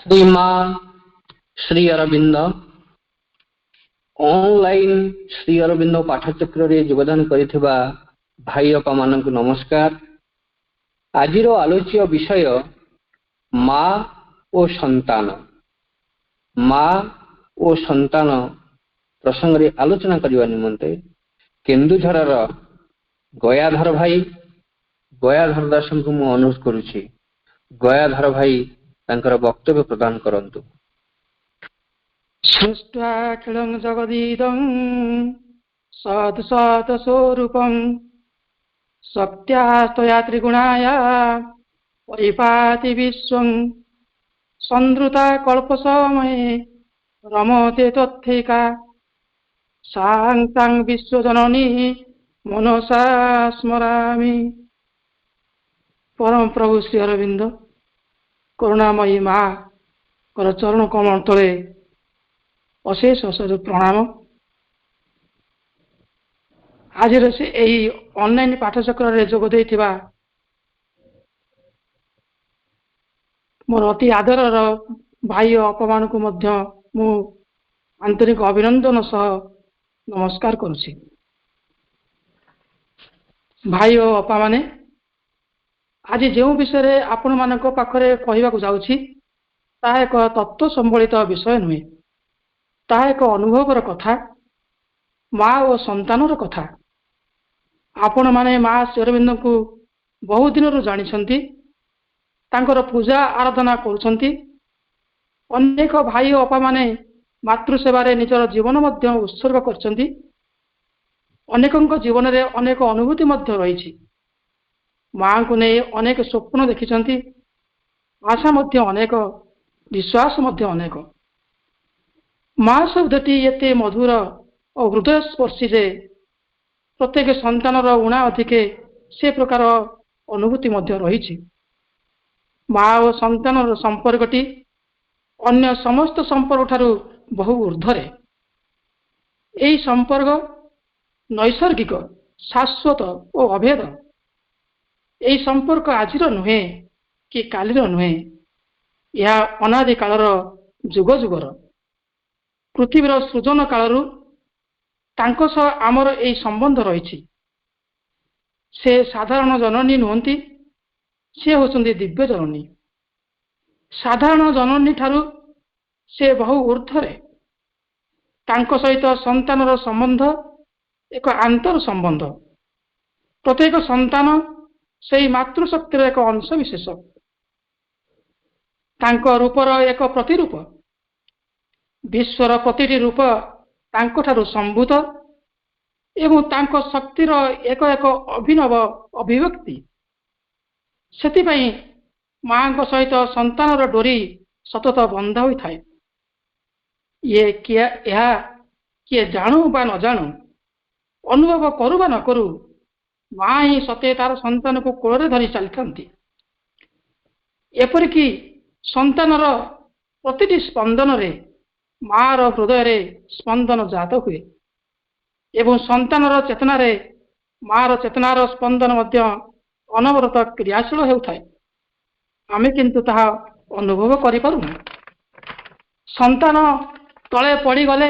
ଶ୍ରୀ ମା ଶ୍ରୀ ଅରବିନ୍ଦ ଅନଲାଇନ ଶ୍ରୀ ଅରବିନ୍ଦ ପାଠଚକ୍ରରେ ଯୋଗଦାନ କରିଥିବା ଭାଇ ଅପାମାନଙ୍କୁ ନମସ୍କାର। ଆଜିର ଆଲୋଚ୍ୟ ବିଷୟ ମା ଓ ସନ୍ତାନ। ମା ଓ ସନ୍ତାନ ପ୍ରସଙ୍ଗରେ ଆଲୋଚନା କରିବା ନିମନ୍ତେ କେନ୍ଦୁଝରର ଗୟାଧର ଭାଇ, ଗୟାଧର ଦାସଙ୍କୁ ମୁଁ ଅନୁରୋଧ କରୁଛି, ଗୟାଧର ଭାଇ ତାଙ୍କର ବକ୍ତବ୍ୟ ପ୍ରଦାନ କରନ୍ତୁ। ସୃଷ୍ଟ୍ୱାଖିଳଂ ଜଗଦିଦଂ ସଦ୍ ସତ୍ ସ୍ୱରୂପଂ ଶକ୍ତ୍ୟାସ୍ତୟା ତ୍ରିଗୁଣାୟା ପରିପାତି ବିଶ୍ୱଂ ସନ୍ଦୃତା କଳ୍ପ ସମୟେ ରମତେ ତଥୈକା ସାଂ ତାଂ ବିଶ୍ୱଜନନୀ ମନସା ସ୍ମରାମି। ପରମ ପ୍ରଭୁ ଶ୍ରୀ ଅରବିନ୍ଦ କରୁଣାମୟୀ ମାଙ୍କର ଚରଣ କମଳ ତଳେ ଅଶେଷ ଅଶେଷ ପ୍ରଣାମ। ଆଜିର ସେ ଏହି ଅନଲାଇନ ପାଠଚକ୍ରରେ ଯୋଗ ଦେଇଥିବା ମୋର ଅତି ଆଦରର ଭାଇ ଓ ଅପାମାନଙ୍କୁ ମଧ୍ୟ ମୁଁ ଆନ୍ତରିକ ଅଭିନନ୍ଦନ ସହ ନମସ୍କାର କରୁଛି। ଭାଇ ଓ ଅପାମାନେ, ଆଜି ଯେଉଁ ବିଷୟରେ ଆପଣମାନଙ୍କ ପାଖରେ କହିବାକୁ ଯାଉଛି ତାହା ଏକ ତତ୍ତ୍ୱ ସମ୍ବଳିତ ବିଷୟ ନୁହେଁ, ତାହା ଏକ ଅନୁଭବର କଥା, ମା ଓ ସନ୍ତାନର କଥା। ଆପଣମାନେ ମା ଶ୍ରୀ ଅରବିନ୍ଦଙ୍କୁ ବହୁ ଦିନରୁ ଜାଣିଛନ୍ତି, ତାଙ୍କର ପୂଜା ଆରାଧନା କରୁଛନ୍ତି। ଅନେକ ଭାଇ ଓ ଅପାମାନେ ମାତୃସେବାରେ ନିଜର ଜୀବନ ମଧ୍ୟ ଉତ୍ସର୍ଗ କରିଛନ୍ତି। ଅନେକଙ୍କ ଜୀବନରେ ଅନେକ ଅନୁଭୂତି ମଧ୍ୟ ରହିଛି। ମାଙ୍କୁ ନେଇ ଅନେକ ସ୍ୱପ୍ନ ଦେଖିଛନ୍ତି, ଆଶା ମଧ୍ୟ ଅନେକ, ବିଶ୍ୱାସ ମଧ୍ୟ ଅନେକ। ମା ଶବ୍ଦଟି ଏତେ ମଧୁର ଓ ହୃଦୟସ୍ପର୍ଶୀ ଯେ ପ୍ରତ୍ୟେକ ସନ୍ତାନର ଊଣା ଅଧିକେ ସେ ପ୍ରକାର ଅନୁଭୂତି ମଧ୍ୟ ରହିଛି। ମା ଓ ସନ୍ତାନର ସମ୍ପର୍କଟି ଅନ୍ୟ ସମସ୍ତ ସମ୍ପର୍କ ଠାରୁ ବହୁ ଊର୍ଦ୍ଧ୍ୱରେ। ଏହି ସମ୍ପର୍କ ନୈସର୍ଗିକ, ଶାଶ୍ୱତ ଓ ଅଭେଦ। ଏହି ସମ୍ପର୍କ ଆଜିର ନୁହେଁ କି କାଲିର ନୁହେଁ, ଏହା ଅନାଦି କାଳର ଯୁଗ ଯୁଗର। ପୃଥିବୀର ସୃଜନ କାଳରୁ ତାଙ୍କ ସହ ଆମର ଏହି ସମ୍ବନ୍ଧ ରହିଛି। ସେ ସାଧାରଣ ଜନନୀ ନୁହନ୍ତି, ସେ ହେଉଛନ୍ତି ଦିବ୍ୟ ଜନନୀ। ସାଧାରଣ ଜନନୀ ଠାରୁ ସେ ବହୁ ଊର୍ଦ୍ଧ୍ୱରେ। ତାଙ୍କ ସହିତ ସନ୍ତାନର ସମ୍ବନ୍ଧ ଏକ ଆନ୍ତର ସମ୍ବନ୍ଧ। ପ୍ରତ୍ୟେକ ସନ୍ତାନ ସେଇ ମାତୃଶକ୍ତିର ଏକ ଅଂଶ ବିଶେଷ, ତାଙ୍କ ରୂପର ଏକ ପ୍ରତିରୂପ। ବିଶ୍ୱର ପ୍ରତିଟି ରୂପ ତାଙ୍କଠାରୁ ସମ୍ଭୂତ ଏବଂ ତାଙ୍କ ଶକ୍ତିର ଏକ ଏକ ଅଭିନବ ଅଭିବ୍ୟକ୍ତି। ସେଥିପାଇଁ ମାଙ୍କ ସହିତ ସନ୍ତାନର ଡୋରି ସତତ ବନ୍ଧା ହୋଇଥାଏ। ଇଏ କିଏ, ଏହା କିଏ ଜାଣୁ ବା ନ ଜାଣୁ, ଅନୁଭବ କରୁ ବା ନ କରୁ, ମା ହିଁ ସତେ ତାର ସନ୍ତାନକୁ କୋଳରେ ଧରି ଚାଲିଥାନ୍ତି। ଏପରିକି ସନ୍ତାନର ପ୍ରତିଟି ସ୍ପନ୍ଦନରେ ମାର ହୃଦୟରେ ସ୍ପନ୍ଦନ ଜାତ ହୁଏ ଏବଂ ସନ୍ତାନର ଚେତନାରେ ମାର ଚେତନାର ସ୍ପନ୍ଦନ ମଧ୍ୟ ଅନବରତ କ୍ରିୟାଶୀଳ ହେଉଥାଏ। ଆମେ କିନ୍ତୁ ତାହା ଅନୁଭବ କରିପାରୁନା। ସନ୍ତାନ ତଳେ ପଡ଼ିଗଲେ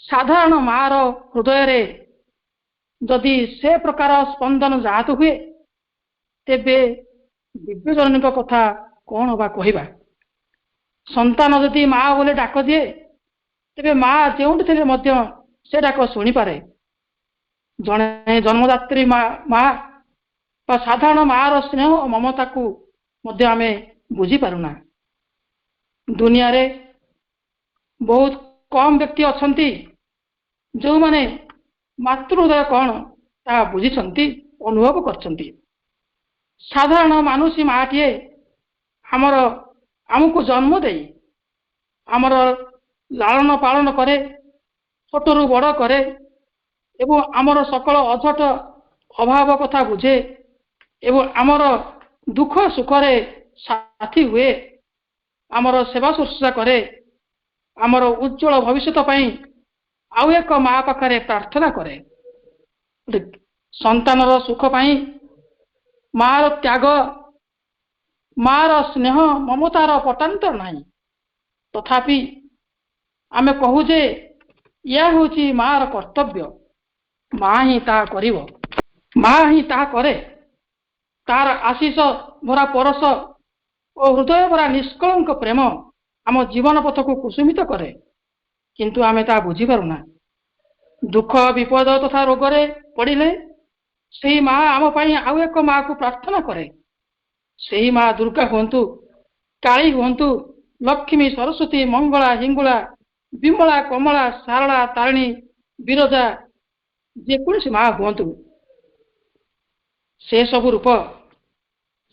ସାଧାରଣ ମାର ହୃଦୟରେ ଯଦି ସେ ପ୍ରକାର ସ୍ପନ୍ଦନ ଜାତ ହୁଏ, ତେବେ ଦିବ୍ୟଜନନୀଙ୍କ କଥା କଣ ବା କହିବା। ସନ୍ତାନ ଯଦି ମା ବୋଲି ଡାକ ଦିଏ, ତେବେ ମା ଯେଉଁଠି ଥିଲେ ମଧ୍ୟ ସେ ଡାକ ଶୁଣିପାରେ। ଜଣେ ଜନ୍ମଦାତ୍ରୀ ମା ବା ସାଧାରଣ ମାର ସ୍ନେହ ଓ ମମତାକୁ ମଧ୍ୟ ଆମେ ବୁଝିପାରୁନା। ଦୁନିଆରେ ବହୁତ କମ ବ୍ୟକ୍ତି ଅଛନ୍ତି ଯେଉଁମାନେ ମାତୃହୃଦୟ କଣ ତାହା ବୁଝିଛନ୍ତି, ଅନୁଭବ କରିଛନ୍ତି। ସାଧାରଣ ମାନୁଷୀ ମାଟିଏ ଆମର ଆମକୁ ଜନ୍ମ ଦେଇ ଆମର ଲାଳନ ପାଳନ କରେ, ଛୋଟରୁ ବଡ଼ କରେ ଏବଂ ଆମର ସକଳ ଅଝଟ ଅଭାବ କଥା ବୁଝେ ଏବଂ ଆମର ଦୁଃଖ ସୁଖରେ ସାଥୀ ହୁଏ, ଆମର ସେବା ଶୁଶ୍ରୂଷା କରେ, ଆମର ଉଜ୍ଜଳ ଭବିଷ୍ୟତ ପାଇଁ ଆଉ ଏକ ମା ପାଖରେ ପ୍ରାର୍ଥନା କରେ। ସନ୍ତାନର ସୁଖ ପାଇଁ ମାର ତ୍ୟାଗ ମାର ସ୍ନେହ ମମତାର ପଟାନ୍ତର ନାହିଁ। ତଥାପି ଆମେ କହୁ ଯେ ଏହା ହେଉଛି ମାର କର୍ତ୍ତବ୍ୟ, ମା ହିଁ ତାହା କରିବ, ମା ହିଁ ତାହା କରେ। ତାର ଆଶିଷ ଭରା ପରଶ ଓ ହୃଦୟ ଭରା ନିଷ୍କଳଙ୍କ ପ୍ରେମ ଆମ ଜୀବନ ପଥକୁ କୁସୁମିତ କରେ, କିନ୍ତୁ ଆମେ ତାହା ବୁଝିପାରୁନା। ଦୁଃଖ ବିପଦ ତଥା ରୋଗରେ ପଡ଼ିଲେ ସେଇ ମା ଆମ ପାଇଁ ଆଉ ଏକ ମାକୁ ପ୍ରାର୍ଥନା କରେ। ସେହି ମା ଦୁର୍ଗା ହୁଅନ୍ତୁ, କାଳୀ ହୁଅନ୍ତୁ, ଲକ୍ଷ୍ମୀ, ସରସ୍ୱତୀ, ମଙ୍ଗଳା, ହିଙ୍ଗୁଳା, ବିମଳା, କମଳା, ଶାରଳା, ତାରିଣୀ, ବିରଜା, ଯେକୌଣସି ମା ହୁଅନ୍ତୁ, ସେ ସବୁ ରୂପ,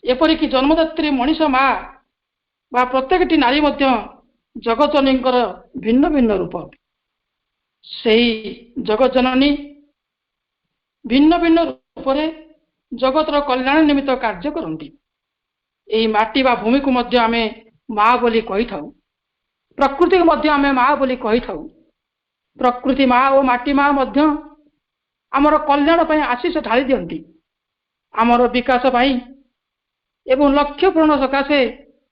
ଏପରିକି ଜନ୍ମଦାତ୍ରୀ ମଣିଷ ମା ବା ପ୍ରତ୍ୟେକଟି ନାରୀ ମଧ୍ୟ ଜଗତଜନନୀଙ୍କର ଭିନ୍ନ ଭିନ୍ନ ରୂପ। ସେହି ଜଗତଜନନୀ ଭିନ୍ନ ଭିନ୍ନ ରୂପରେ ଜଗତର କଲ୍ୟାଣ ନିମିତ୍ତ କାର୍ଯ୍ୟ କରନ୍ତି। ଏହି ମାଟି ବା ଭୂମିକୁ ମଧ୍ୟ ଆମେ ମା ବୋଲି କହିଥାଉ, ପ୍ରକୃତିକୁ ମଧ୍ୟ ଆମେ ମା ବୋଲି କହିଥାଉ। ପ୍ରକୃତି ମା ଓ ମାଟି ମା ମଧ୍ୟ ଆମର କଲ୍ୟାଣ ପାଇଁ ଆଶିଷ ଢାଳି ଦିଅନ୍ତି। ଆମର ବିକାଶ ପାଇଁ ଏବଂ ଲକ୍ଷ୍ୟ ପୂରଣ ସକାଶେ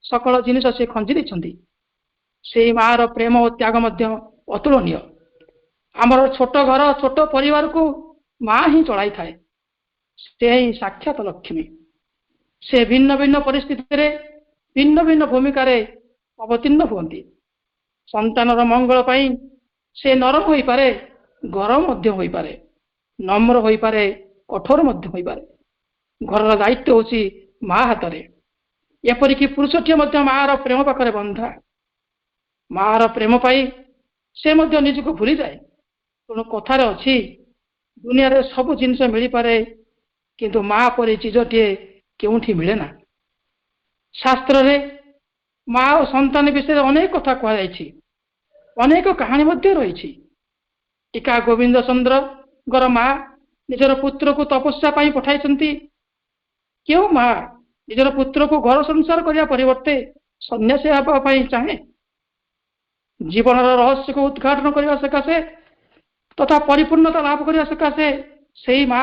ସକଳ ଜିନିଷ ସେ ଖଞ୍ଜି ଦେଇଛନ୍ତି। ସେଇ ମାର ପ୍ରେମ ଓ ତ୍ୟାଗ ମଧ୍ୟ ଅତୁଳନୀୟ। ଆମର ଛୋଟ ଘର, ଛୋଟ ପରିବାରକୁ ମା ହିଁ ଚଳାଇଥାଏ। ସେ ହିଁ ସାକ୍ଷାତ ଲକ୍ଷ୍ମୀ। ସେ ଭିନ୍ନ ଭିନ୍ନ ପରିସ୍ଥିତିରେ ଭିନ୍ନ ଭିନ୍ନ ଭୂମିକାରେ ଅବତୀର୍ଣ୍ଣ ହୁଅନ୍ତି। ସନ୍ତାନର ମଙ୍ଗଳ ପାଇଁ ସେ ନରମ ହୋଇପାରେ, ଗରମ ମଧ୍ୟ ହୋଇପାରେ, ନମ୍ର ହୋଇପାରେ, କଠୋର ମଧ୍ୟ ହୋଇପାରେ। ଘରର ଦାୟିତ୍ୱ ହେଉଛି ମା ହାତରେ। ଏପରିକି ପୁରୁଷଟିଏ ମଧ୍ୟ ମାର ପ୍ରେମ ପାଖରେ ବନ୍ଧା। ମାର ପ୍ରେମ ପାଇ ସେ ମଧ୍ୟ ନିଜକୁ ଭୁଲିଯାଏ। ତେଣୁ କଥାରେ ଅଛି, ଦୁନିଆରେ ସବୁ ଜିନିଷ ମିଳିପାରେ, କିନ୍ତୁ ମା ପରି ଚିଜଟିଏ କେଉଁଠି ମିଳେ ନା। ଶାସ୍ତ୍ରରେ ମା ଓ ସନ୍ତାନ ବିଷୟରେ ଅନେକ କଥା କୁହାଯାଇଛି, ଅନେକ କାହାଣୀ ମଧ୍ୟ ରହିଛି। ଟୀକା ଗୋବିନ୍ଦ ଚନ୍ଦ୍ରଙ୍କର ମା ନିଜର ପୁତ୍ରକୁ ତପସ୍ୟା ପାଇଁ ପଠାଇଛନ୍ତି। କେଉଁ ମା ନିଜର ପୁତ୍ରକୁ ଘର ସଂସାର କରିବା ପରିବର୍ତ୍ତେ ସନ୍ନ୍ୟାସୀ ହେବା ପାଇଁ ଚାହେଁ? ଜୀବନର ରହସ୍ୟକୁ ଉଦ୍ଘାଟନ କରିବା ସକାଶେ ତଥା ପରିପୂର୍ଣ୍ଣତା ଲାଭ କରିବା ସକାଶେ ସେଇ ମା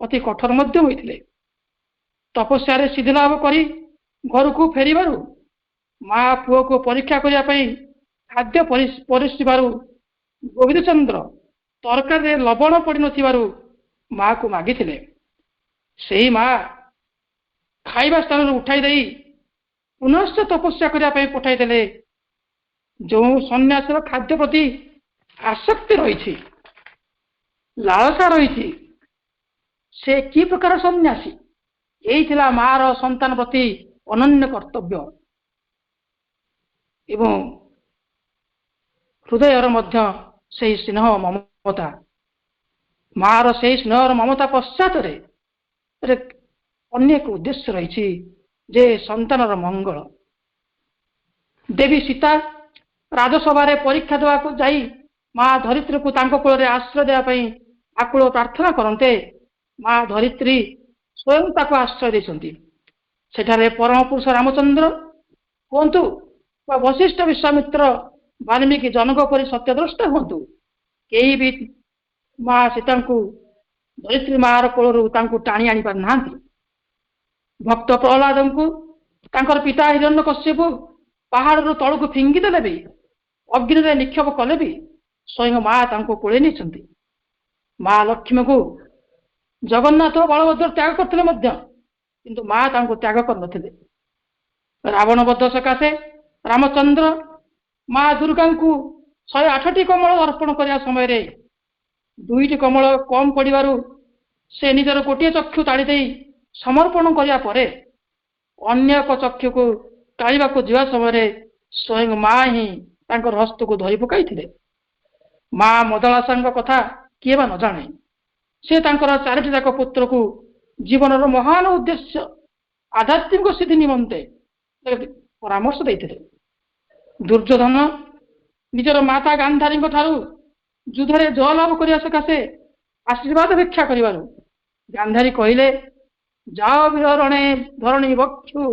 ଅତି କଠୋର ମଧ୍ୟ ହୋଇଥିଲେ। ତପସ୍ୟାରେ ସିଦ୍ଧି ଲାଭ କରି ଘରକୁ ଫେରିବାରୁ ମା ପୁଅକୁ ପରୀକ୍ଷା କରିବା ପାଇଁ ଖାଦ୍ୟ ପରିଷିବାରୁ ଗୋବିନ୍ଦଚନ୍ଦ୍ର ତରକାରୀରେ ଲବଣ ପଡ଼ିନଥିବାରୁ ମାକୁ ମାଗିଥିଲେ। ସେଇ ମା ଖାଇବା ସ୍ଥାନରୁ ଉଠାଇ ଦେଇ ପୁନଶ୍ଚ ତପସ୍ୟା କରିବା ପାଇଁ ପଠାଇଦେଲେ। ଯେଉଁ ସନ୍ନ୍ୟାସର ଖାଦ୍ୟ ପ୍ରତି ଆସକ୍ତି ରହିଛି, ଲାଳସା ରହିଛି, ସେ କି ପ୍ରକାର ସନ୍ନ୍ୟାସୀ? ଏଇ ଥିଲା ମାର ସନ୍ତାନ ପ୍ରତି ଅନନ୍ୟ କର୍ତ୍ତବ୍ୟ ଏବଂ ହୃଦୟର ମଧ୍ୟ ସେଇ ସ୍ନେହ ମମତା। ମାର ସେଇ ସ୍ନେହର ମମତା ପଶ୍ଚାତରେ ଅନେକ ଉଦ୍ଦେଶ୍ୟ ରହିଛି ଯେ ସନ୍ତାନର ମଙ୍ଗଳ। ଦେବୀ ସୀତା ରାଜସଭାରେ ପରୀକ୍ଷା ଦେବାକୁ ଯାଇ ମା ଧରିତ୍ରୀକୁ ତାଙ୍କ କୂଳରେ ଆଶ୍ରୟ ଦେବା ପାଇଁ ଆକୁଳ ପ୍ରାର୍ଥନା କରନ୍ତେ ମା ଧରିତ୍ରୀ ସ୍ୱୟଂ ତାକୁ ଆଶ୍ରୟ ଦେଇଛନ୍ତି। ସେଠାରେ ପରମ ପୁରୁଷ ରାମଚନ୍ଦ୍ର ହୁଅନ୍ତୁ ବା ବଶିଷ୍ଠ, ବିଶ୍ୱାମିତ୍ର, ବାଲ୍ମୀକି, ଜନକ ପରି ସତ୍ୟଦ୍ରଷ୍ଟା ହୁଅନ୍ତୁ, କେହି ବି ମା ସୀତାଙ୍କୁ ଧରିତ୍ରୀ ମାର କୋଳରୁ ତାଙ୍କୁ ଟାଣି ଆଣି ପାରିନାହାନ୍ତି। ଭକ୍ତ ପ୍ରହ୍ଲାଦଙ୍କୁ ତାଙ୍କର ପିତା ହିରଣ୍ୟକଶ୍ୟପ ପାହାଡ଼ରୁ ତଳକୁ ଫିଙ୍ଗିଦେଲେ ବି, ଅଗ୍ନିରେ ନିକ୍ଷେପ କଲେ ବି ସ୍ୱୟଂ ମା ତାଙ୍କୁ କୋଳେଇ ନେଇଛନ୍ତି। ମା ଲକ୍ଷ୍ମୀକୁ ଜଗନ୍ନାଥ, ବଳଭଦ୍ର ତ୍ୟାଗ କରିଥିଲେ ମଧ୍ୟ, କିନ୍ତୁ ମା ତାଙ୍କୁ ତ୍ୟାଗ କରିନଥିଲେ। ରାବଣ ବଧ ସକାଶେ ରାମଚନ୍ଦ୍ର ମା ଦୁର୍ଗାଙ୍କୁ 108ଟି କମଳ ଅର୍ପଣ କରିବା ସମୟରେ 2ଟି କମଳ କମ୍ ପଡ଼ିବାରୁ ସେ ନିଜର ଗୋଟିଏ ଚକ୍ଷୁ ତାଡ଼ି ଦେଇ ସମର୍ପଣ କରିବା ପରେ ଅନ୍ୟ ଏକ ଚକ୍ଷୁକୁ ତାଡ଼ିବାକୁ ଯିବା ସମୟରେ ସ୍ୱୟଂ ମା ହିଁ ତାଙ୍କର ହସ୍ତକୁ ଧରି ପକାଇଥିଲେ। ମା ମଦଳାସାଙ୍କ କଥା କିଏ ବା ନ ଜାଣେ? ସେ ତାଙ୍କର 4ଟି ଯାକ ପୁତ୍ରକୁ ଜୀବନର ମହାନ ଉଦ୍ଦେଶ୍ୟ ଆଧ୍ୟାତ୍ମିକ ସିଦ୍ଧି ନିମନ୍ତେ ପରାମର୍ଶ ଦେଇଥିଲେ। ଦୁର୍ଯ୍ୟୋଧନ ନିଜର ମାତା ଗାନ୍ଧାରୀଙ୍କ ଠାରୁ ଯୁଦ୍ଧରେ ଜୟ ଲାଭ କରିବା ସକାଶେ ଆଶୀର୍ବାଦ ଭିକ୍ଷା କରିବାରୁ ଗାନ୍ଧାରୀ କହିଲେ, ଯାଅ ବୀରରଣେ ଧରଣୀ ବକ୍ଷୁ,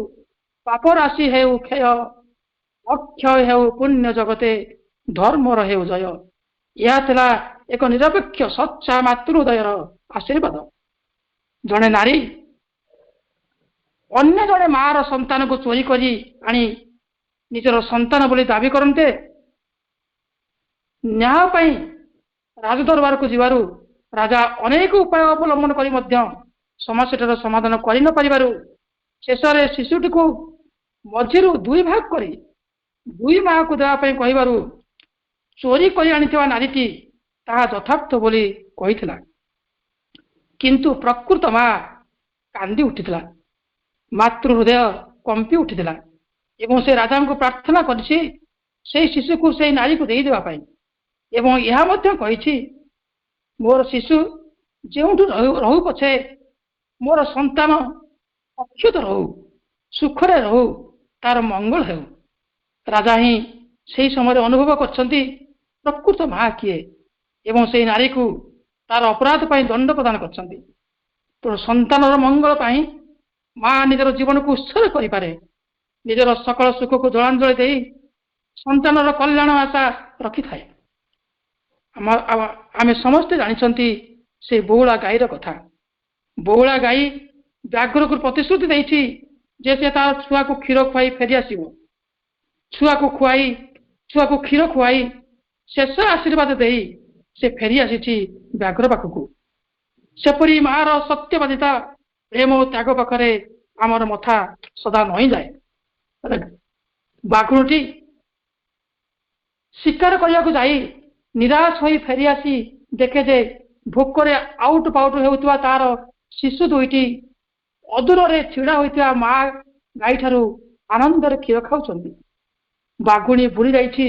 ପାପ ରାଶି ହେଉ କ୍ଷୟ, ଅକ୍ଷୟ ହେଉ ପୁଣ୍ୟ ଜଗତେ, ଧର୍ମର ହେଉ ଜୟ। ଏହା ଥିଲା ଏକ ନିରପେକ୍ଷ ସଚ୍ଚା ମାତୃହୃଦୟର ଆଶୀର୍ବାଦ। ଜଣେ ନାରୀ ଅନ୍ୟ ଜଣେ ମାର ସନ୍ତାନକୁ ଚୋରି କରି ଆଣି ନିଜର ସନ୍ତାନ ବୋଲି ଦାବି କରନ୍ତେ, ନ୍ୟାୟ ପାଇଁ ରାଜଦରବାରକୁ ଯିବାରୁ ରାଜା ଅନେକ ଉପାୟ ଅବଲମ୍ବନ କରି ମଧ୍ୟ ସମସ୍ୟାଟାର ସମାଧାନ କରି ନ ପାରିବାରୁ ଶେଷରେ ଶିଶୁଟିକୁ ମଝିରୁ ଦୁଇ ଭାଗ କରି ଦୁଇ ମାଆକୁ ଦେବା ପାଇଁ କହିବାରୁ ଚୋରି କରି ଆଣିଥିବା ନାରୀଟି ତାହା ଯଥାର୍ଥ ବୋଲି କହିଥିଲା। କିନ୍ତୁ ପ୍ରକୃତ ମା କାନ୍ଦି ଉଠିଥିଲା, ମାତୃ ହୃଦୟ କମ୍ପି ଉଠିଥିଲା ଏବଂ ସେ ରାଜାଙ୍କୁ ପ୍ରାର୍ଥନା କରିଛି ସେଇ ଶିଶୁକୁ ସେଇ ନାରୀକୁ ଦେଇଦେବା ପାଇଁ, ଏବଂ ଏହା ମଧ୍ୟ କହିଛି ମୋର ଶିଶୁ ଯେଉଁଠୁ ରହୁ ପଛେ ମୋର ସନ୍ତାନ ଅକ୍ଷତ ରହୁ, ସୁଖରେ ରହୁ, ତାର ମଙ୍ଗଳ ହେଉ। ରାଜା ହିଁ ସେଇ ସମୟରେ ଅନୁଭବ କରିଛନ୍ତି ପ୍ରକୃତ ମା କିଏ ଏବଂ ସେଇ ନାରୀକୁ ତାର ଅପରାଧ ପାଇଁ ଦଣ୍ଡ ପ୍ରଦାନ କରିଛନ୍ତି। ତେଣୁ ସନ୍ତାନର ମଙ୍ଗଳ ପାଇଁ ମା ନିଜର ଜୀବନକୁ ଉତ୍ସର୍ଗ କରିପାରେ, ନିଜର ସକଳ ସୁଖକୁ ଜଳାଞ୍ଜଳି ଦେଇ ସନ୍ତାନର କଲ୍ୟାଣ ଆଶା ରଖିଥାଏ। ଆମେ ସମସ୍ତେ ଜାଣିଛନ୍ତି ସେ ବଉଳା ଗାଈର କଥା। ବଉଳା ଗାଈ ବ୍ୟାଘ୍ରକୁ ପ୍ରତିଶ୍ରୁତି ଦେଇଛି ଯେ ସେ ତାର ଛୁଆକୁ କ୍ଷୀର ଖୁଆଇ ଫେରିଆସିବ। ଛୁଆକୁ କ୍ଷୀର ଖୁଆଇ ଶେଷ ଆଶୀର୍ବାଦ ଦେଇ ସେ ଫେରି ଆସିଛି ବ୍ୟାଘ୍ର ପାଖକୁ। ସେପରି ମାର ସତ୍ୟବାଦିତା, ପ୍ରେମ ଓ ତ୍ୟାଗ ପାଖରେ ଆମର ମଥା ସଦା ନଇଁଯାଏ। ବାଘୁଣୀଟି ଶିକାର କରିବାକୁ ଯାଇ ନିରାଶ ହୋଇ ଫେରିଆସି ଦେଖେ ଯେ ଭୋକରେ ଆଉଟ ପାଉଟ ହେଉଥିବା ତାର ଶିଶୁ ଦୁଇଟି ଅଦୂରରେ ଛିଡ଼ା ହୋଇଥିବା ମା ଗାଈଠାରୁ ଆନନ୍ଦରେ କ୍ଷୀର ଖାଉଛନ୍ତି। ବାଘୁଣୀ ଭୁଲି ଯାଇଛି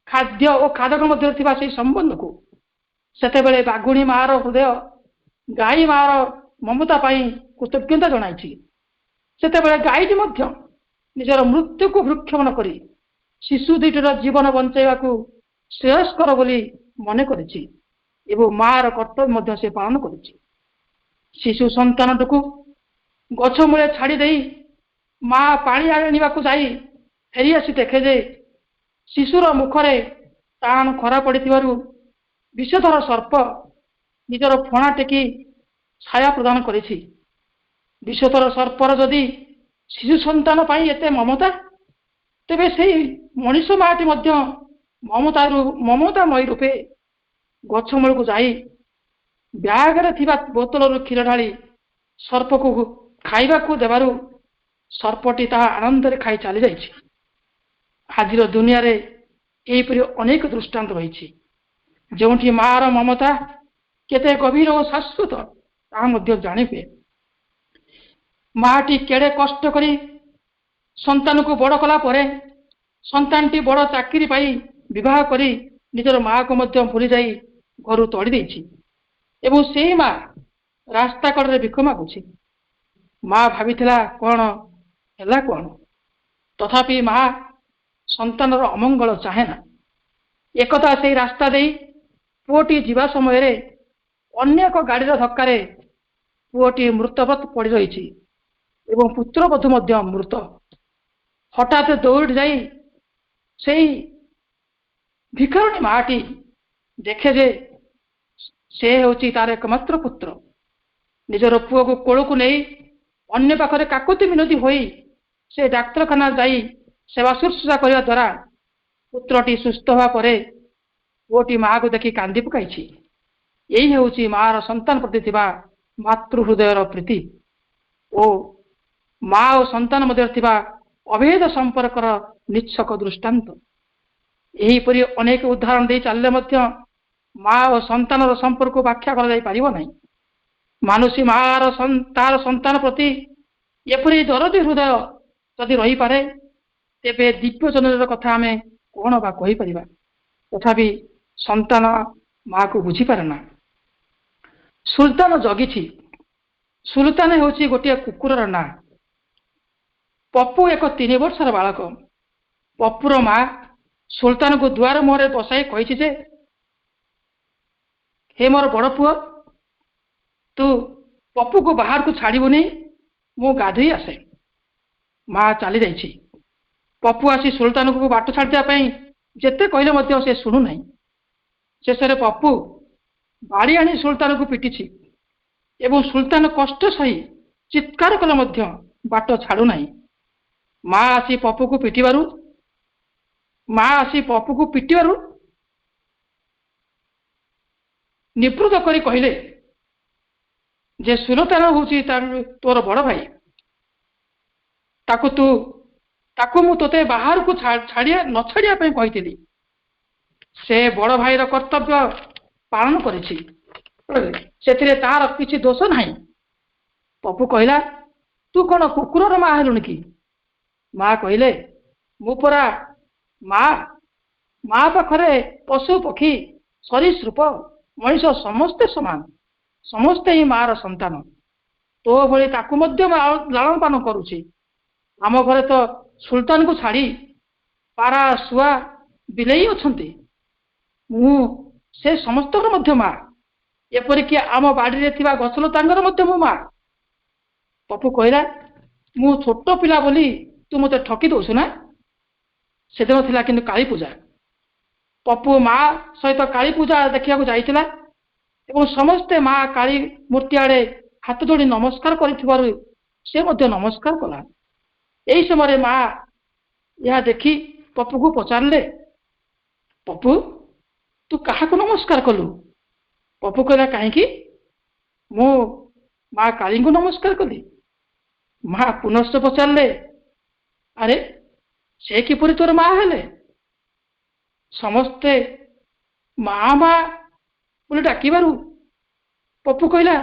ଖାଦ୍ୟ ଓ ଖାଦକ ମଧ୍ୟରେ ଥିବା ସେଇ ସମ୍ବନ୍ଧକୁ। ସେତେବେଳେ ବାଘୁଣୀ ମାର ହୃଦୟ ଗାଈ ମାର ମମତା ପାଇଁ କୃତଜ୍ଞତା ଜଣାଇଛି। ସେତେବେଳେ ଗାଈଟି ମଧ୍ୟ ନିଜର ମୃତ୍ୟୁକୁ ଭୃକ୍ଷେପ ନ କରି ଶିଶୁ ଦୁଇଟିର ଜୀବନ ବଞ୍ଚାଇବାକୁ ଶ୍ରେୟସ୍କର ବୋଲି ମନେ କରିଛି ଏବଂ ମାର କର୍ତ୍ତବ୍ୟ ମଧ୍ୟ ସେ ପାଳନ କରିଛି। ଶିଶୁ ସନ୍ତାନଟିକୁ ଗଛ ମୂଳେ ଛାଡ଼ି ଦେଇ ମା ପାଣି ଆଣିବାକୁ ଯାଇ ଫେରିଆସି ଦେଖେ ଯେ ଶିଶୁର ମୁଖରେ ଟାଣ ଖରା ପଡ଼ିଥିବାରୁ ବିଷଧର ସର୍ପ ନିଜର ଫଣା ଟେକି ଛାୟା ପ୍ରଦାନ କରିଛି। ବିଷଧର ସର୍ପର ଯଦି ଶିଶୁ ସନ୍ତାନ ପାଇଁ ଏତେ ମମତା, ତେବେ ସେଇ ମଣିଷ ମାଟି ମଧ୍ୟ ମମତାମୟୀ ରୂପେ ଗଛ ମୂଳକୁ ଯାଇ ବ୍ୟାଗରେ ଥିବା ବୋତଲରୁ କ୍ଷୀର ଢାଳି ସର୍ପକୁ ଖାଇବାକୁ ଦେବାରୁ ସର୍ପଟି ତାହା ଆନନ୍ଦରେ ଖାଇ ଚାଲିଯାଇଛି। ଆଜିର ଦୁନିଆରେ ଏହିପରି ଅନେକ ଦୃଷ୍ଟାନ୍ତ ରହିଛି, ଯେଉଁଠି ମାର ମମତା କେତେ ଗଭୀର ଓ ଶାଶ୍ୱତ ତାହା ମଧ୍ୟ ଜାଣିହୁଏ। ମାଟି କେଡ଼େ କଷ୍ଟ କରି ସନ୍ତାନକୁ ବଡ଼ କଲା ପରେ ସନ୍ତାନଟି ବଡ଼ ଚାକିରି ପାଇ ବିବାହ କରି ନିଜର ମାଆକୁ ମଧ୍ୟ ଭୁଲି ଯାଇ ଘରୁ ତଡ଼ି ଦେଇଛି ଏବଂ ସେଇ ମା ରାସ୍ତା କଡ଼ରେ ଭିକ ମାଗୁଛି। ମା ଭାବିଥିଲା କଣ ହେଲା କଣ, ତଥାପି ମା ସନ୍ତାନର ଅମଙ୍ଗଳ ଚାହେଁ ନା। ଏକଥା ସେଇ ରାସ୍ତା ଦେଇ ପୁଅଟି ଯିବା ସମୟରେ ଅନ୍ୟ ଏକ ଗାଡ଼ିର ଧକ୍କାରେ ପୁଅଟି ମୃତବତ୍ ପଡ଼ି ରହିଛି ଏବଂ ପୁତ୍ରବଧୂ ମଧ୍ୟ ମୃତ। ହଠାତ୍ ଦୌଡ଼ି ଯାଇ ସେଇ ଭିକାରୁଣୀ ମାଟି ଦେଖେ ଯେ ସେ ହେଉଛି ତାର ଏକମାତ୍ର ପୁତ୍ର। ନିଜର ପୁଅକୁ କୋଳକୁ ନେଇ ଅନ୍ୟ ପାଖରେ କାକୁତି ମିନତି ହୋଇ ସେ ଡାକ୍ତରଖାନା ଯାଇ ସେବା ଶୁଶ୍ରୂଷା କରିବା ଦ୍ୱାରା ପୁତ୍ରଟି ସୁସ୍ଥ ହେବା ପରେ ପୁଅଟି ମାଆକୁ ଦେଖି କାନ୍ଦି ପକାଇଛି। ଏଇ ହେଉଛି ମାଆର ସନ୍ତାନ ପ୍ରତି ଥିବା ମାତୃ ହୃଦୟର ପ୍ରୀତି ଓ ମା ଓ ସନ୍ତାନ ମଧ୍ୟରେ ଥିବା ଅଭେଦ ସମ୍ପର୍କର ନିଚ୍ଛକ ଦୃଷ୍ଟାନ୍ତ। ଏହିପରି ଅନେକ ଉଦାହରଣ ଦେଇ ଚାଲିଲେ ମଧ୍ୟ ମା ଓ ସନ୍ତାନର ସମ୍ପର୍କକୁ ବ୍ୟାଖ୍ୟା କରାଯାଇ ପାରିବ ନାହିଁ। ମାନୁଷୀ ମାର ତାର ସନ୍ତାନ ପ୍ରତି ଏପରି ଦରଦୀ ହୃଦୟ ଯଦି ରହିପାରେ, ତେବେ ଦିବ୍ୟ ଜନନୀର କଥା ଆମେ କଣ ବା କହିପାରିବା? ତଥାପି ସନ୍ତାନ ମାକୁ ବୁଝିପାରେ ନା। ସୁଲତାନ ଜଗିଛି। ସୁଲତାନ ହେଉଛି ଗୋଟିଏ କୁକୁରର ନାଁ। ପପୁ ଏକ 3 ବର୍ଷର ବାଳକ। ପପୁର ମା ସୁଲତାନକୁ ଦୁଆର ମୁହଁରେ ବସାଇ କହିଛି ଯେ, ହେ ମୋର ବଡ଼ ପୁଅ, ତୁ ପପୁକୁ ବାହାରକୁ ଛାଡ଼ିବୁନି, ମୁଁ ଗାଧୋଇ ଆସେ। ମା ଚାଲି ଯାଇଛି। ପପୁ ଆସି ସୁଲତାନକୁ ବାଟ ଛାଡ଼ିଦେବା ପାଇଁ ଯେତେ କହିଲେ ମଧ୍ୟ ସେ ଶୁଣୁନାହିଁ। ଶେଷରେ ପପୁ ବାଡ଼ି ଆଣି ସୁଲତାନକୁ ପିଟିଛି ଏବଂ ସୁଲତାନ କଷ୍ଟ ସହି ଚିତ୍କାର କଲେ ମଧ୍ୟ ବାଟ ଛାଡୁନାହିଁ। ମା ଆସି ପପୁକୁ ପିଟିବାରୁ ମା ଆସି ପପୁକୁ ପିଟିବାରୁ ନିବୃତ୍ତ କରି କହିଲେ ଯେ ସୁଲତାନ ହଉଛି ତୋର ବଡ ଭାଇ, ତାକୁ ତୁ ତାକୁ ମୁଁ ତୋତେ ବାହାରକୁ ଛାଡିବା ନ ଛାଡିବା ପାଇଁ କହିଥିଲି। ସେ ବଡ ଭାଇର କର୍ତ୍ତବ୍ୟ ପାଳନ କରିଛି, ସେଥିରେ ତାର କିଛି ଦୋଷ ନାହିଁ। ପପୁ କହିଲା, ତୁ କଣ କୁକୁରର ମା ହେଲୁଣି କି? ମା କହିଲେ, ମୁଁ ପରା ମା। ମା ପାଖରେ ପଶୁ ପକ୍ଷୀ, ସରୀସୃପ, ମଣିଷ ସମସ୍ତେ ସମାନ, ସମସ୍ତେ ହିଁ ମାର ସନ୍ତାନ। ତୋ ଭଳି ତାକୁ ମଧ୍ୟ ଲାଳନ ପାଳନ କରୁଛି। ଆମ ଘରେ ତ ସୁଲତାନକୁ ଛାଡି ପାରା, ଶୁଆ, ବିଲେଇ ଅଛନ୍ତି। ମୁଁ ସେ ସମସ୍ତଙ୍କର ମଧ୍ୟ ମା। ଏପରିକି ଆମ ବାଡିରେ ଥିବା ଗଛଲତାଙ୍କର ମଧ୍ୟ ମୁଁ ମା। ପପୁ କହିଲା, ମୁଁ ଛୋଟ ପିଲା ବୋଲି ତୁ ମତେ ଠକି ଦଉଛୁ ନା? ସେଦିନ ଥିଲା କିନ୍ତୁ କାଳୀ ପୂଜା। ପପୁ ମା ସହିତ କାଳୀ ପୂଜା ଦେଖିବାକୁ ଯାଇଥିଲା ଏବଂ ସମସ୍ତେ ମା କାଳୀ ମୂର୍ତ୍ତି ଆଡେ ହାତ ଯୋଡି ନମସ୍କାର କରିଥିବାରୁ ସେ ମଧ୍ୟ ନମସ୍କାର କଲା। ଏହି ସମୟରେ ମା ଏହା ଦେଖି ପପୁକୁ ପଚାରିଲେ, ପପୁ, ତୁ କାହାକୁ ନମସ୍କାର କଲୁ? ପପୁ କହିଲା, କାହିଁକି, ମୁଁ ମା କାଳୀଙ୍କୁ ନମସ୍କାର କଲି। ମା ପୁନଶ୍ଚ ପଚାରିଲେ, ଆରେ ସେ କିପରି ତୋର ମା ହେଲେ? ସମସ୍ତେ ମା ମା ବୋଲି ଡାକିବାରୁ ପପୁ କହିଲା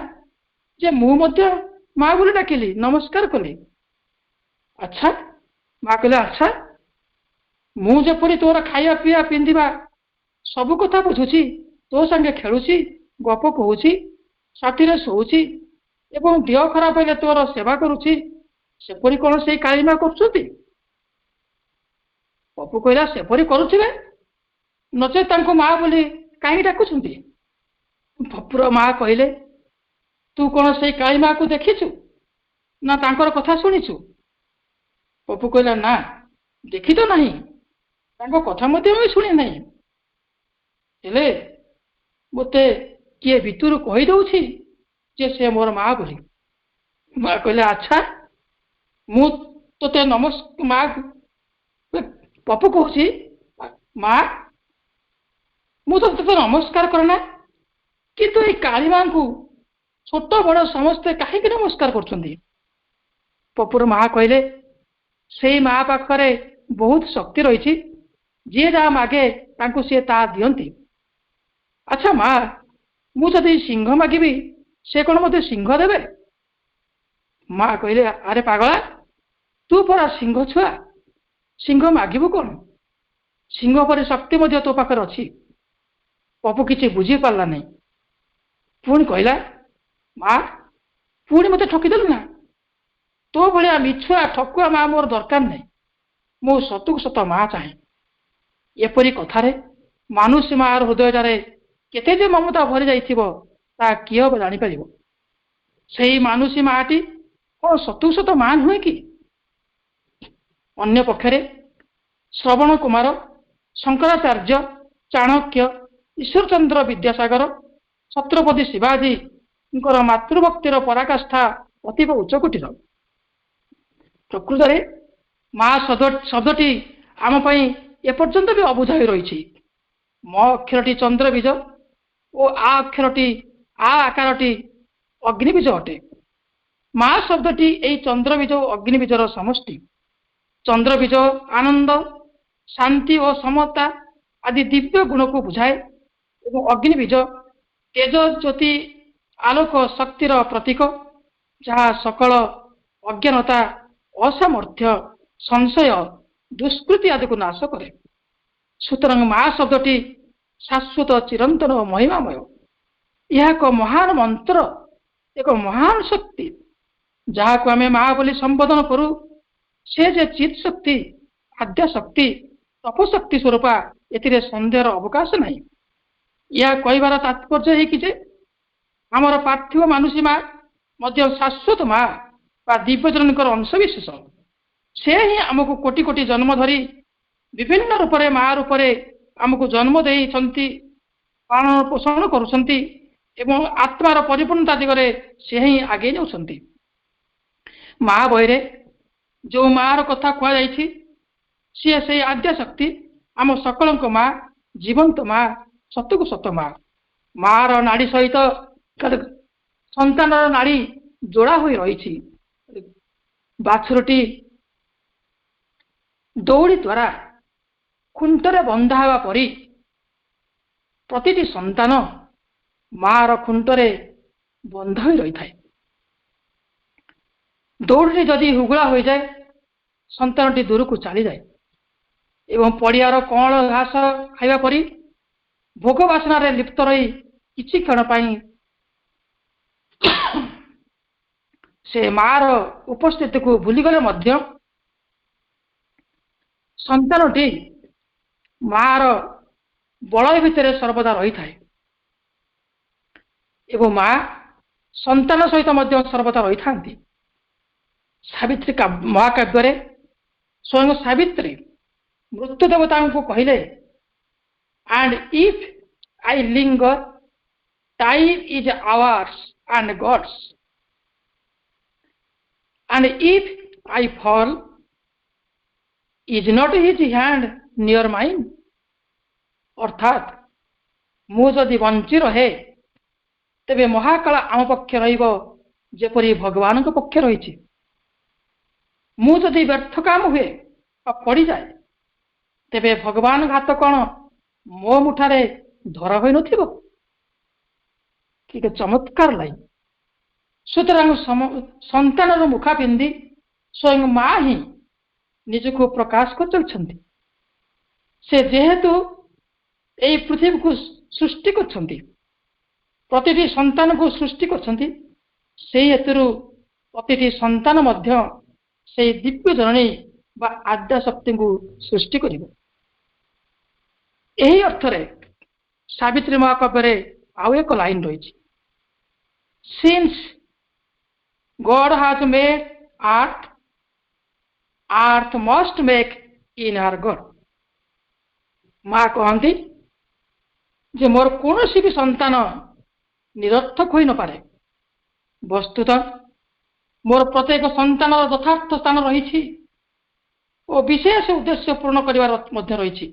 ଯେ ମୁଁ ମଧ୍ୟ ମା ବୋଲି ଡାକିଲି, ନମସ୍କାର କଲି। ଆଚ୍ଛା, ମା କହିଲେ, ଆଚ୍ଛା, ମୁଁ ଯେପରି ତୋର ଖାଇବା ପିଇବା ପିନ୍ଧିବା ସବୁ କଥା ବୁଝୁଛି, ତୋ ସାଙ୍ଗେ ଖେଳୁଛି, ଗପ କହୁଛି, ସାଥିରେ ଶୋଉଛି ଏବଂ ଦେହ ଖରାପ ହେଲେ ତୋର ସେବା କରୁଛି, ସେପରି କଣ ସେଇ କାଳୀମା କରୁଛନ୍ତି? ପପୁ କହିଲା, ସେପରି କରୁଥିବେ, ନଚେତ ତାଙ୍କୁ ମା ବୋଲି କାହିଁକି ଡାକୁଛନ୍ତି? ପପୁର ମା କହିଲେ, ତୁ କଣ ସେଇ କାଳୀ ମାକୁ ଦେଖିଛୁ ନା ତାଙ୍କର କଥା ଶୁଣିଛୁ? ପପୁ କହିଲା, ନା, ଦେଖି ତ ନାହିଁ, ତାଙ୍କ କଥା ମଧ୍ୟ ମୁଁ ଶୁଣି ନାହିଁ, ହେଲେ ମୋତେ କିଏ ଭିତରୁ କହିଦଉଛି ଯେ ସେ ମୋର ମା ବୋଲି। ମା କହିଲେ, ଆଚ୍ଛା, ମୁଁ ତୋତେ ମା, ପପୁ କହୁଛି, ମା, ମୁଁ ତ ତୋତେ ନମସ୍କାର କରେ ନା, କିନ୍ତୁ ଏଇ କାଳୀ ମାଙ୍କୁ ଛୋଟ ବଡ ସମସ୍ତେ କାହିଁକି ନମସ୍କାର କରୁଛନ୍ତି? ପପୁର ମା କହିଲେ, ସେଇ ମା ପାଖରେ ବହୁତ ଶକ୍ତି ରହିଛି, ଯିଏ ଯାହା ମାଗେ ତାଙ୍କୁ ସିଏ ତାହା ଦିଅନ୍ତି। ଆଚ୍ଛା ମା, ମୁଁ ଯଦି ସିଂହ ମାଗିବି ସେ କଣ ମତେ ସିଂହ ଦେବେ? ମା କହିଲେ, ଆରେ ପାଗଳା, ତୁ ପରା ସିଂହ ଛୁଆ, ସିଂହ ମାଗିବୁ କଣ? ସିଂହ ପରି ଶକ୍ତି ମଧ୍ୟ ତୋ ପାଖରେ ଅଛି। ପପୁ କିଛି ବୁଝିପାରିଲା ନାହିଁ। ପୁଣି କହିଲା, ମା, ପୁଣି ମତେ ଠକିଦେଲୁ ନା? ତୋ ଭଳିଆ ମିଛୁଆ ଠକୁଆ ମା ମୋର ଦରକାର ନାହିଁ, ମୁଁ ସତକୁ ସତ ମା ଚାହେଁ। ଏପରି କଥାରେ ମାନୁଷୀ ମାର ହୃଦୟଟାରେ କେତେ ଯେ ମମତା ଭରି ଯାଇଥିବ ତାହା କିଏ ହବ ଜାଣିପାରିବ? ସେଇ ମାନୁଷୀ ମାଟି କଣ ସତକୁ ସତ ମା ନୁହେଁ କି? ଅନ୍ୟ ପକ୍ଷରେ ଶ୍ରବଣ କୁମାର, ଶଙ୍କରାଚାର୍ଯ୍ୟ, ଚାଣକ୍ୟ, ଈଶ୍ୱରଚନ୍ଦ୍ର ବିଦ୍ୟାସାଗର, ଛତ୍ରପତି ଶିବାଜୀଙ୍କର ମାତୃଭକ୍ତିର ପରାକାଷ୍ଠା ଅତୀବ ଉଚ୍ଚକୋଟୀର। ପ୍ରକୃତରେ ମା ଶବ୍ଦଟି ଆମ ପାଇଁ ଏପର୍ଯ୍ୟନ୍ତ ବି ଅବୁଝା ହୋଇ ରହିଛି। ମ ଅକ୍ଷରଟି ଚନ୍ଦ୍ରବୀଜ ଓ ଆ ଅକ୍ଷରଟି ଆ ଆକାରଟି ଅଗ୍ନିବୀଜ ଅଟେ। ମା ଶବ୍ଦଟି ଏଇ ଚନ୍ଦ୍ରବୀଜ ଓ ଅଗ୍ନିବୀଜର ସମଷ୍ଟି। ଚନ୍ଦ୍ରବୀଜ ଆନନ୍ଦ, ଶାନ୍ତି ଓ ସମତା ଆଦି ଦିବ୍ୟ ଗୁଣକୁ ବୁଝାଏ ଏବଂ ଅଗ୍ନିବୀଜ ତେଜ, ଜ୍ୟୋତି, ଆଲୋକ, ଶକ୍ତିର ପ୍ରତୀକ, ଯାହା ସକଳ ଅଜ୍ଞାନତା, ଅସାମର୍ଥ୍ୟ, ସଂଶୟ, ଦୁଷ୍କୃତି ଆଦିକୁ ନାଶ କରେ। ସୁତରାଂ ମା ଶବ୍ଦଟି ଶାଶ୍ୱତ, ଚିରନ୍ତନ ଓ ମହିମାମୟ। ଏହା ଏକ ମହାନ ମନ୍ତ୍ର, ଏକ ମହାନ ଶକ୍ତି, ଯାହାକୁ ଆମେ ମା ବୋଲି ସମ୍ବୋଧନ କରୁ। ସେ ଯେ ଚିତ୍ ଶକ୍ତି, ଆଦ୍ୟ ଶକ୍ତି, ତପଶକ୍ତି ସ୍ୱରୂପା, ଏଥିରେ ସନ୍ଦେହର ଅବକାଶ ନାହିଁ। ଏହା କହିବାର ତାତ୍ପର୍ଯ୍ୟ ହେଇକି ଯେ ଆମର ପାର୍ଥିବ ମାନୁଷୀ ମା ମଧ୍ୟ ଶାଶ୍ୱତ ମା ବା ଦିବ୍ୟଜନଙ୍କର ଅଂଶ ବିଶେଷ। ସେ ହିଁ ଆମକୁ କୋଟି କୋଟି ଜନ୍ମ ଧରି ବିଭିନ୍ନ ରୂପରେ ମା ରୂପରେ ଆମକୁ ଜନ୍ମ ଦେଇଛନ୍ତି, ପାଳନ ପୋଷଣ କରୁଛନ୍ତି ଏବଂ ଆତ୍ମାର ପରିପୂର୍ଣ୍ଣତା ଦିଗରେ ସେ ହିଁ ଆଗେଇ ନେଉଛନ୍ତି। ମା ବହିରେ ଯେଉଁ ମାର କଥା କୁହାଯାଇଛି, ସିଏ ସେଇ ଆଦ୍ୟ ଶକ୍ତି, ଆମ ସକଳଙ୍କ ମା, ଜୀବନ୍ତ ମା, ସତକୁ ସତ ମା। ମାର ନାଡି ସହିତ ସନ୍ତାନର ନାଡି ଯୋଡା ହୋଇ ରହିଛି। ବାଛୁରୀଟି ଦଉଡ଼ି ଦ୍ୱାରା ଖୁଣ୍ଟରେ ବନ୍ଧା ହେବା ପରି ପ୍ରତିଟି ସନ୍ତାନ ମାର ଖୁଣ୍ଟରେ ବନ୍ଧା ହୋଇ ରହିଥାଏ। ଦଉଡ଼ିଟି ଯଦି ହୁଗୁଳା ହୋଇଯାଏ, ସନ୍ତାନଟି ଦୂରକୁ ଚାଲିଯାଏ ଏବଂ ପଡ଼ିଆର କଅଁଳ ଘାସ ଖାଇବା ପରି ଭୋଗ ବାସନାରେ ଲିପ୍ତ ରହି କିଛି କ୍ଷଣ ପାଇଁ ସେ ମାର ଉପସ୍ଥିତିକୁ ଭୁଲିଗଲେ ମଧ୍ୟ ସନ୍ତାନଟି ମାର ବଳୟ ଭିତରେ ସର୍ବଦା ରହିଥାଏ ଏବଂ ମା ସନ୍ତାନ ସହିତ ମଧ୍ୟ ସର୍ବଦା ରହିଥାନ୍ତି। ସାବିତ୍ରୀ ମହାକାବ୍ୟରେ ସ୍ୱୟଂ ସାବିତ୍ରୀ ମୃତ୍ୟୁ ଦେବତାଙ୍କୁ କହିଲେ, "And if I linger, time is ours and God's, and if I fall, is not his hand near mine?" ଅର୍ଥାତ୍ ମୁଁ ଯଦି ବଞ୍ଚି ରହେ, ତେବେ ମହାକାଳ ଆମ ପକ୍ଷେ ରହିବ, ଯେପରି ଭଗବାନଙ୍କ ପକ୍ଷେ ରହିଛି। ମୁଁ ଯଦି ବ୍ୟର୍ଥ କାମ ହୁଏ ବା ପଡ଼ିଯାଏ, ତେବେ ଭଗବାନଙ୍କ ହାତ କଣ ମୋ ମୁଠାରେ ଧରା ହୋଇନଥିବ? କି ଚମତ୍କାର ଲାଇନ! ସୁତରାଂ ସନ୍ତାନର ମୁଖା ପିନ୍ଧି ସ୍ୱୟଂ ମା ହିଁ ନିଜକୁ ପ୍ରକାଶ କରିଚାଲିଛନ୍ତି। ସେ ଯେହେତୁ ଏଇ ପୃଥିବୀକୁ ସୃଷ୍ଟି କରିଛନ୍ତି, ପ୍ରତିଟି ସନ୍ତାନକୁ ସୃଷ୍ଟି କରିଛନ୍ତି, ସେଇ ହେତୁରୁ ପ୍ରତିଟି ସନ୍ତାନ ମଧ୍ୟ ସେଇ ଦିବ୍ୟ ଜନନୀ ବା ଆଦ୍ୟା ଶକ୍ତିଙ୍କୁ ସୃଷ୍ଟି କରିବ। ଏହି ଅର୍ଥରେ ସାବିତ୍ରୀ ମହାକାବ୍ୟରେ ଆଉ ଏକ ଲାଇନ ରହିଛି, "Since God has made earth, earth must make in her God." ମା କହନ୍ତି ଯେ ମୋର କୌଣସି ବି ସନ୍ତାନ ନିରର୍ଥକ ହୋଇ ନପାରେ। ବସ୍ତୁତଃ ମୋର ପ୍ରତ୍ୟେକ ସନ୍ତାନର ଯଥାର୍ଥ ସ୍ଥାନ ରହିଛି ଓ ବିଶେଷ ଉଦ୍ଦେଶ୍ୟ ପୂରଣ କରିବାର ମଧ୍ୟ ରହିଛି।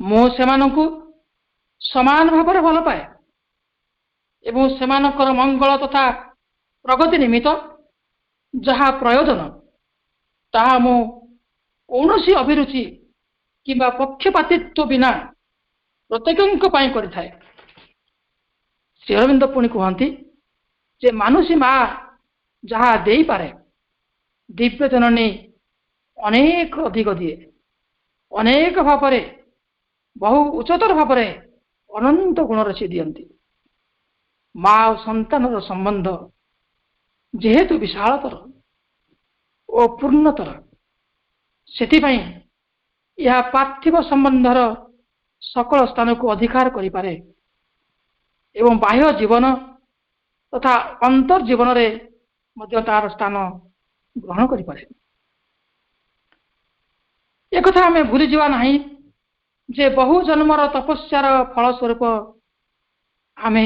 ମୁଁ ସେମାନଙ୍କୁ ସମାନ ଭାବରେ ଭଲ ପାଏ ଏବଂ ସେମାନଙ୍କର ମଙ୍ଗଳ ତଥା ପ୍ରଗତି ନିମିତ୍ତ ଯାହା ପ୍ରୟୋଜନ, ତାହା ମୁଁ କୌଣସି ଅଭିରୁଚି କିମ୍ବା ପକ୍ଷପାତିତ୍ୱ ବିନା ପ୍ରତ୍ୟେକଙ୍କ ପାଇଁ କରିଥାଏ। ଶ୍ରୀ ଅରବିନ୍ଦ ପୁଣି କୁହନ୍ତି ଯେ ମାନୁଷୀ ମା ଯାହା ଦେଇପାରେ, ଦିବ୍ୟ ଜନନୀ ଅନେକ ଅଧିକ ଦିଏ, ଅନେକ ଭାବରେ, ବହୁ ଉଚ୍ଚତର ଭାବରେ, ଅନନ୍ତ ଗୁଣରେ ସେ ଦିଅନ୍ତି। ମା ଓ ସନ୍ତାନର ସମ୍ବନ୍ଧ ଯେହେତୁ ବିଶାଳତର ଓ ପୂର୍ଣ୍ଣତର, ସେଥିପାଇଁ ଏହା ପାର୍ଥିବ ସମ୍ବନ୍ଧର ସକଳ ସ୍ଥାନକୁ ଅଧିକାର କରିପାରେ ଏବଂ ବାହ୍ୟ ଜୀବନ ତଥା ଅନ୍ତର୍ଜୀବନରେ ମଧ୍ୟ ତାର ସ୍ଥାନ ଗ୍ରହଣ କରିପାରେ। ଏକଥା ଆମେ ଭୁଲିଯିବା ନାହିଁ ଯେ ବହୁ ଜନ୍ମର ତପସ୍ୟାର ଫଳସ୍ୱରୂପ ଆମେ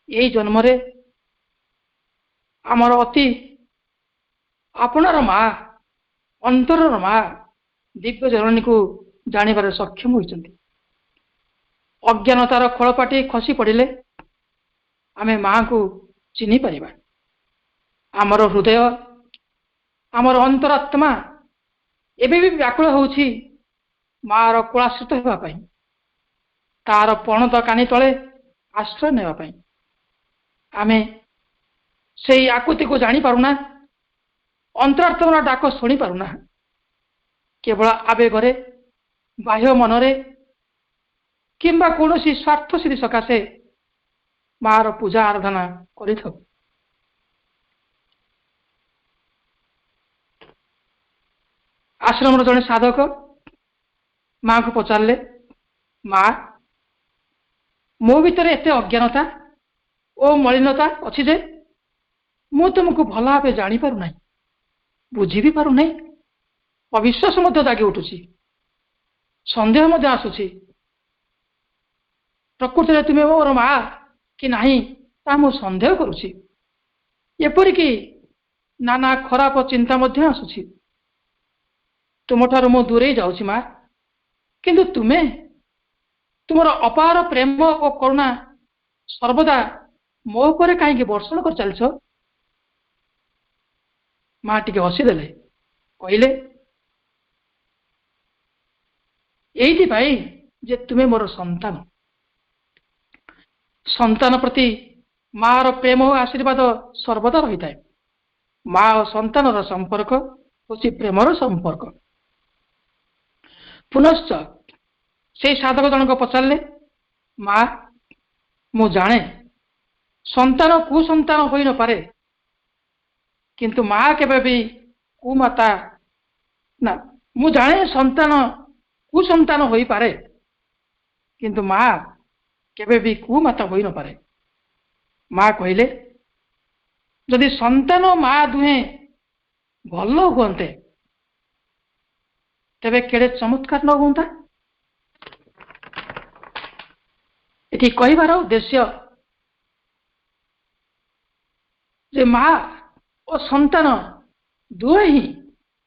ଏଇ ଜନ୍ମରେ ଆମର ଅତି ଆପଣାର ମା, ଅନ୍ତରର ମା ଦିବ୍ୟ ଜନନୀକୁ ଜାଣିବାରେ ସକ୍ଷମ ହୋଇଛନ୍ତି। ଅଜ୍ଞାନତାର ଖୋଳପାଟି ଖସି ପଡ଼ିଲେ ଆମେ ମାଙ୍କୁ ଚିହ୍ନି ପାରିବା। ଆମର ହୃଦୟ, ଆମର ଅନ୍ତରାତ୍ମା ଏବେ ବି ବ୍ୟାକୁଳ ହେଉଛି ମାର କୋଳାଶ୍ରିତ ହେବା ପାଇଁ, ତାର ପଣତ କାନି ତଳେ ଆଶ୍ରୟ ନେବା ପାଇଁ। ଆମେ ସେଇ ଆକୁତିକୁ ଜାଣିପାରୁନା, ଅନ୍ତରାତ୍ମାର ଡାକ ଶୁଣିପାରୁନା। କେବଳ ଆବେଗରେ, ବାହ୍ୟ ମନରେ କିମ୍ବା କୌଣସି ସ୍ୱାର୍ଥ ସିଦ୍ଧି ସକାଶେ ମାର ପୂଜା ଆରାଧନା କରିଥାଉ। ଆଶ୍ରମର ଜଣେ ସାଧକ ମାଙ୍କୁ ପଚାରିଲେ, "ମା, ମୋ ଭିତରେ ଏତେ ଅଜ୍ଞାନତା ଓ ମଳିନତା ଅଛି ଯେ ମୁଁ ତୁମକୁ ଭଲ ଭାବେ ଜାଣିପାରୁନାହିଁ, ବୁଝି ବି ପାରୁନାହିଁ। ଅବିଶ୍ୱାସ ମଧ୍ୟ ଜାଗି ଉଠୁଛି, ସନ୍ଦେହ ମଧ୍ୟ ଆସୁଛି। ପ୍ରକୃତରେ ତୁମେ ମୋର ମା କି ନାହିଁ, ତାହା ମୁଁ ସନ୍ଦେହ କରୁଛି। ଏପରିକି ନାନା ଖରାପ ଚିନ୍ତା ମଧ୍ୟ ଆସୁଛି। ତୁମଠାରୁ ମୁଁ ଦୂରେଇ ଯାଉଛି ମା, କିନ୍ତୁ ତୁମେ ତୁମର ଅପାର ପ୍ରେମ ଓ କରୁଣା ସର୍ବଦା ମୋ ଉପରେ କାହିଁକି ବର୍ଷଣ କରି ଚାଲିଛ? ମା ଟିକେ ହସିଦେଲେ, କହିଲେ, ଏଇଥିପାଇଁ ଯେ ତୁମେ ମୋର ସନ୍ତାନ। ସନ୍ତାନ ପ୍ରତି ମାର ପ୍ରେମ ଓ ଆଶୀର୍ବାଦ ସର୍ବଦା ରହିଥାଏ। ମା ଓ ସନ୍ତାନର ସମ୍ପର୍କ ହେଉଛି ପ୍ରେମର ସମ୍ପର୍କ। ପୁନଶ୍ଚ ସେଇ ସାଧକ ଜଣକ ପଚାରିଲେ, ମା, ମୁଁ ଜାଣେ ସନ୍ତାନ କୁସନ୍ତାନ ହୋଇନପାରେ, କିନ୍ତୁ ମା କେବେ ବି କୁମାତା ନା। ମୁଁ ଜାଣେ ସନ୍ତାନ କୁସନ୍ତାନ ହୋଇପାରେ, କିନ୍ତୁ ମା କେବେ ବି କୁମାତା ହୋଇନପାରେ। ମା କହିଲେ, ଯଦି ସନ୍ତାନ ମା ଦୁହେଁ ଭଲ ହୁଅନ୍ତେ ତେବେ କେଡ଼େ ଚମତ୍କାର ନ ହୁଅନ୍ତା। ଏଠି କହିବାର ଉଦ୍ଦେଶ୍ୟ ଯେ ମା ଓ ସନ୍ତାନ ଦୁହେଁ ହିଁ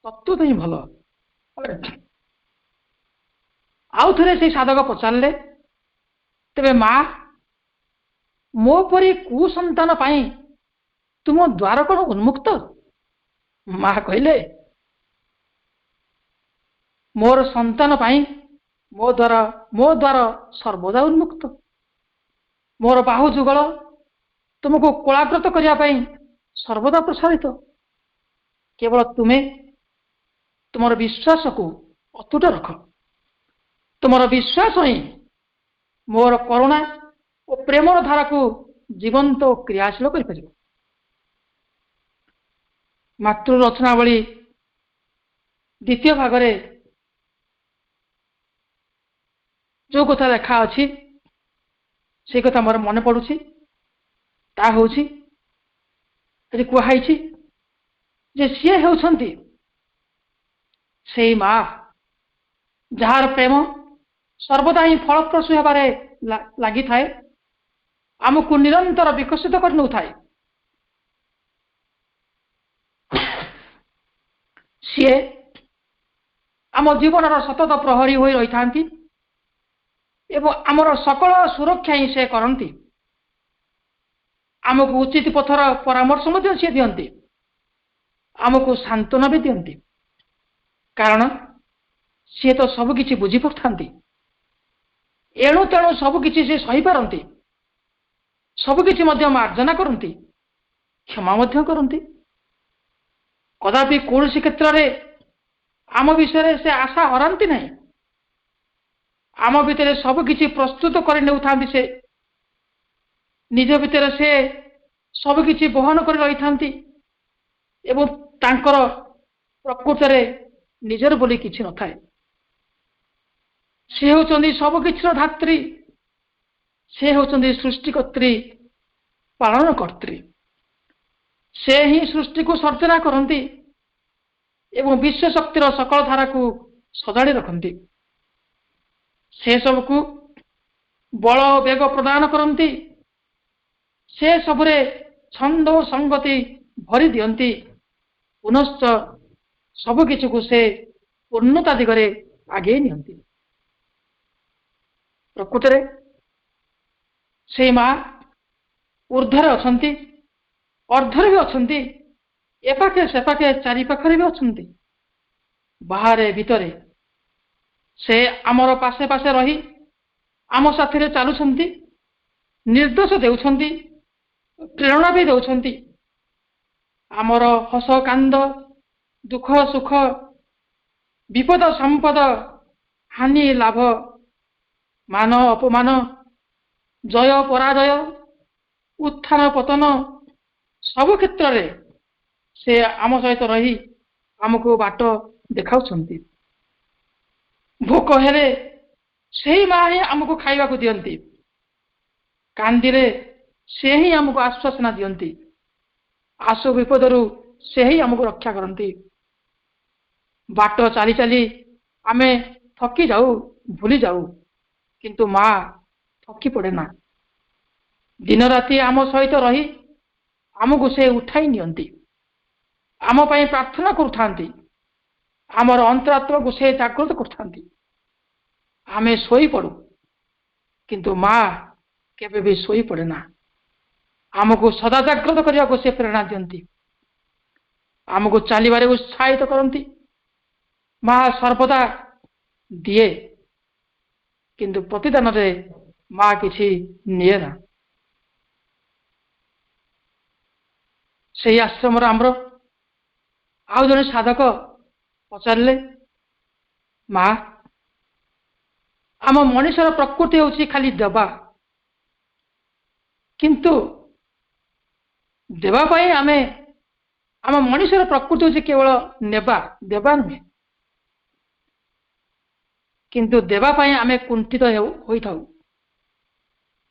ତତ୍ତ୍ୱତ ହିଁ ଭଲ। ଆଉ ଥରେ ସେଇ ସାଧକ ପଚାରିଲେ, ତେବେ ମା, ମୋ ପରି କୁସନ୍ତାନ ପାଇଁ ତୁମ ଦ୍ୱାର କଣ ଉନ୍ମୁକ୍ତ? ମା କହିଲେ, ମୋର ସନ୍ତାନ ପାଇଁ ମୋ ଦ୍ୱାର ସର୍ବଦା ଉନ୍ମୁକ୍ତ। ମୋର ବାହୁ ଯୁଗଳ ତୁମକୁ କୋଳାଗ୍ରତ କରିବା ପାଇଁ ସର୍ବଦା ପ୍ରସାରିତ। କେବଳ ତୁମେ ତୁମର ବିଶ୍ୱାସକୁ ଅତୁଟ ରଖ। ତୁମର ବିଶ୍ୱାସ ହିଁ ମୋର କରୁଣା ଓ ପ୍ରେମର ଧାରାକୁ ଜୀବନ୍ତ ଓ କ୍ରିୟାଶୀଳ କରିପାରିବ। ମାତୃ ରଚନାବଳୀ ଦ୍ୱିତୀୟ ଭାଗରେ ଯୋଉ କଥା ଲେଖା ଅଛି ସେଇ କଥା ମୋର ମନେ ପଡୁଛି। ତା ହେଉଛି, ଏଠି କୁହାହେଇଛି ଯେ ସିଏ ହେଉଛନ୍ତି ସେଇ ମା ଯାହାର ପ୍ରେମ ସର୍ବଦା ହିଁ ଫଳପ୍ରସୂ ହେବାରେ ଲାଗିଥାଏ, ଆମକୁ ନିରନ୍ତର ବିକଶିତ କରି ନେଉଥାଏ। ସିଏ ଆମ ଜୀବନର ସତତ ପ୍ରହରୀ ହୋଇ ରହିଥାନ୍ତି ଏବଂ ଆମର ସକଳ ସୁରକ୍ଷା ହିଁ ସେ କରନ୍ତି। ଆମକୁ ଉଚିତ ପଥର ପରାମର୍ଶ ମଧ୍ୟ ସିଏ ଦିଅନ୍ତି, ଆମକୁ ସାନ୍ତ୍ୱନା ବି ଦିଅନ୍ତି, କାରଣ ସିଏ ତ ସବୁ କିଛି ବୁଝିପାରୁଥାନ୍ତି। ଏଣୁ ତେଣୁ ସବୁ କିଛି ସେ ସହିପାରନ୍ତି, ସବୁ କିଛି ମଧ୍ୟ ମାର୍ଜନା କରନ୍ତି, କ୍ଷମା ମଧ୍ୟ କରନ୍ତି। କଦାପି କୌଣସି କ୍ଷେତ୍ରରେ ଆମ ବିଷୟରେ ସେ ଆଶା ହରାନ୍ତି ନାହିଁ। ଆମ ଭିତରେ ସବୁ କିଛି ପ୍ରସ୍ତୁତ କରି ନେଉଥାନ୍ତି। ସେ ନିଜ ଭିତରେ ସେ ସବୁ କିଛି ବହନ କରି ରହିଥାନ୍ତି ଏବଂ ତାଙ୍କର ପ୍ରକୃତରେ ନିଜର ବୋଲି କିଛି ନଥାଏ। ସେ ହେଉଛନ୍ତି ସବୁ କିଛିର ଧାତ୍ରୀ, ସେ ହେଉଛନ୍ତି ସୃଷ୍ଟିକର୍ତ୍ରୀ, ପାଳନ କର୍ତ୍ରୀ। ସେ ହିଁ ସୃଷ୍ଟିକୁ ସର୍ଜନା କରନ୍ତି ଏବଂ ବିଶ୍ୱ ଶକ୍ତିର ସକଳ ଧାରାକୁ ସଜାଡ଼ି ରଖନ୍ତି। ସେ ସବୁକୁ ବଳ ଓ ବେଗ ପ୍ରଦାନ କରନ୍ତି, ସେ ସବୁରେ ଛନ୍ଦ ଓ ସଙ୍ଗତି ଭରି ଦିଅନ୍ତି। ପୁନଶ୍ଚ ସବୁ କିଛିକୁ ସେ ପୂର୍ଣ୍ଣତା ଦିଗରେ ଆଗେଇ ନିଅନ୍ତି। ପ୍ରକୃତରେ ସେଇ ମା ଉର୍ଦ୍ଧ୍ୱରେ ଅଛନ୍ତି, ଅର୍ଦ୍ଧରେ ବି ଅଛନ୍ତି, ଏପାଖେ ସେପାଖେ ଚାରିପାଖରେ ବି ଅଛନ୍ତି, ବାହାରେ ଭିତରେ। ସେ ଆମର ପାଶେ ପାଶେ ରହି ଆମ ସାଥିରେ ଚାଲୁଛନ୍ତି, ନିର୍ଦ୍ଦେଶ ଦେଉଛନ୍ତି, ପ୍ରେରଣା ବି ଦେଉଛନ୍ତି। ଆମର ହସ କାନ୍ଦ, ଦୁଃଖ ସୁଖ, ବିପଦ ସମ୍ପଦ, ହାନି ଲାଭ, ମାନ ଅପମାନ, ଜୟ ପରାଜୟ, ଉତ୍ଥାନ ପତନ ସବୁ କ୍ଷେତ୍ରରେ ସେ ଆମ ସହିତ ରହି ଆମକୁ ବାଟ ଦେଖାଉଛନ୍ତି। ଭୋକ ହେଲେ ସେଇ ମା ହିଁ ଆମକୁ ଖାଇବାକୁ ଦିଅନ୍ତି, କାନ୍ଦିଲେ ସେ ହିଁ ଆମକୁ ଆଶ୍ୱାସନା ଦିଅନ୍ତି, ଆଶୁ ବିପଦରୁ ସେ ହିଁ ଆମକୁ ରକ୍ଷା କରନ୍ତି। ବାଟ ଚାଲି ଚାଲି ଆମେ ଥକି ଯାଉ, ଭୁଲି ଯାଉ, କିନ୍ତୁ ମା ଥକି ପଡେ ନା। ଦିନ ରାତି ଆମ ସହିତ ରହି ଆମକୁ ସେ ଉଠାଇ ନିଅନ୍ତି। ଆମ ପାଇଁ ପ୍ରାର୍ଥନା କରୁଥାନ୍ତି, ଆମର ଅନ୍ତରାତ୍ମାକୁ ସେ ଜାଗ୍ରତ କରୁଥାନ୍ତି। ଆମେ ଶୋଇପଡୁ, କିନ୍ତୁ ମା କେବେ ବି ଶୋଇପଡେ ନା। ଆମକୁ ସଦା ଜାଗ୍ରତ କରିବାକୁ ସେ ପ୍ରେରଣା ଦିଅନ୍ତି, ଆମକୁ ଚାଲିବାରେ ଉତ୍ସାହିତ କରନ୍ତି। ମା ସର୍ବଦା ଦିଏ, କିନ୍ତୁ ପ୍ରତିଦାନରେ ମା କିଛି ନିଏ ନା। ସେଇ ଆଶ୍ରମର ଆମର ଆଉ ଜଣେ ସାଧକ ପଚାରିଲେ, ମା, ଆମ ମଣିଷର ପ୍ରକୃତି ହେଉଛି ଖାଲି ଦେବା, କିନ୍ତୁ ଦେବା ପାଇଁ ଆମେ, ଆମ ମଣିଷର ପ୍ରକୃତି ହେଉଛି କେବଳ ନେବା, ଦେବା ନୁହେଁ, କିନ୍ତୁ ଦେବା ପାଇଁ ଆମେ କୁଣ୍ଠିତ ହୋଇଥାଉ।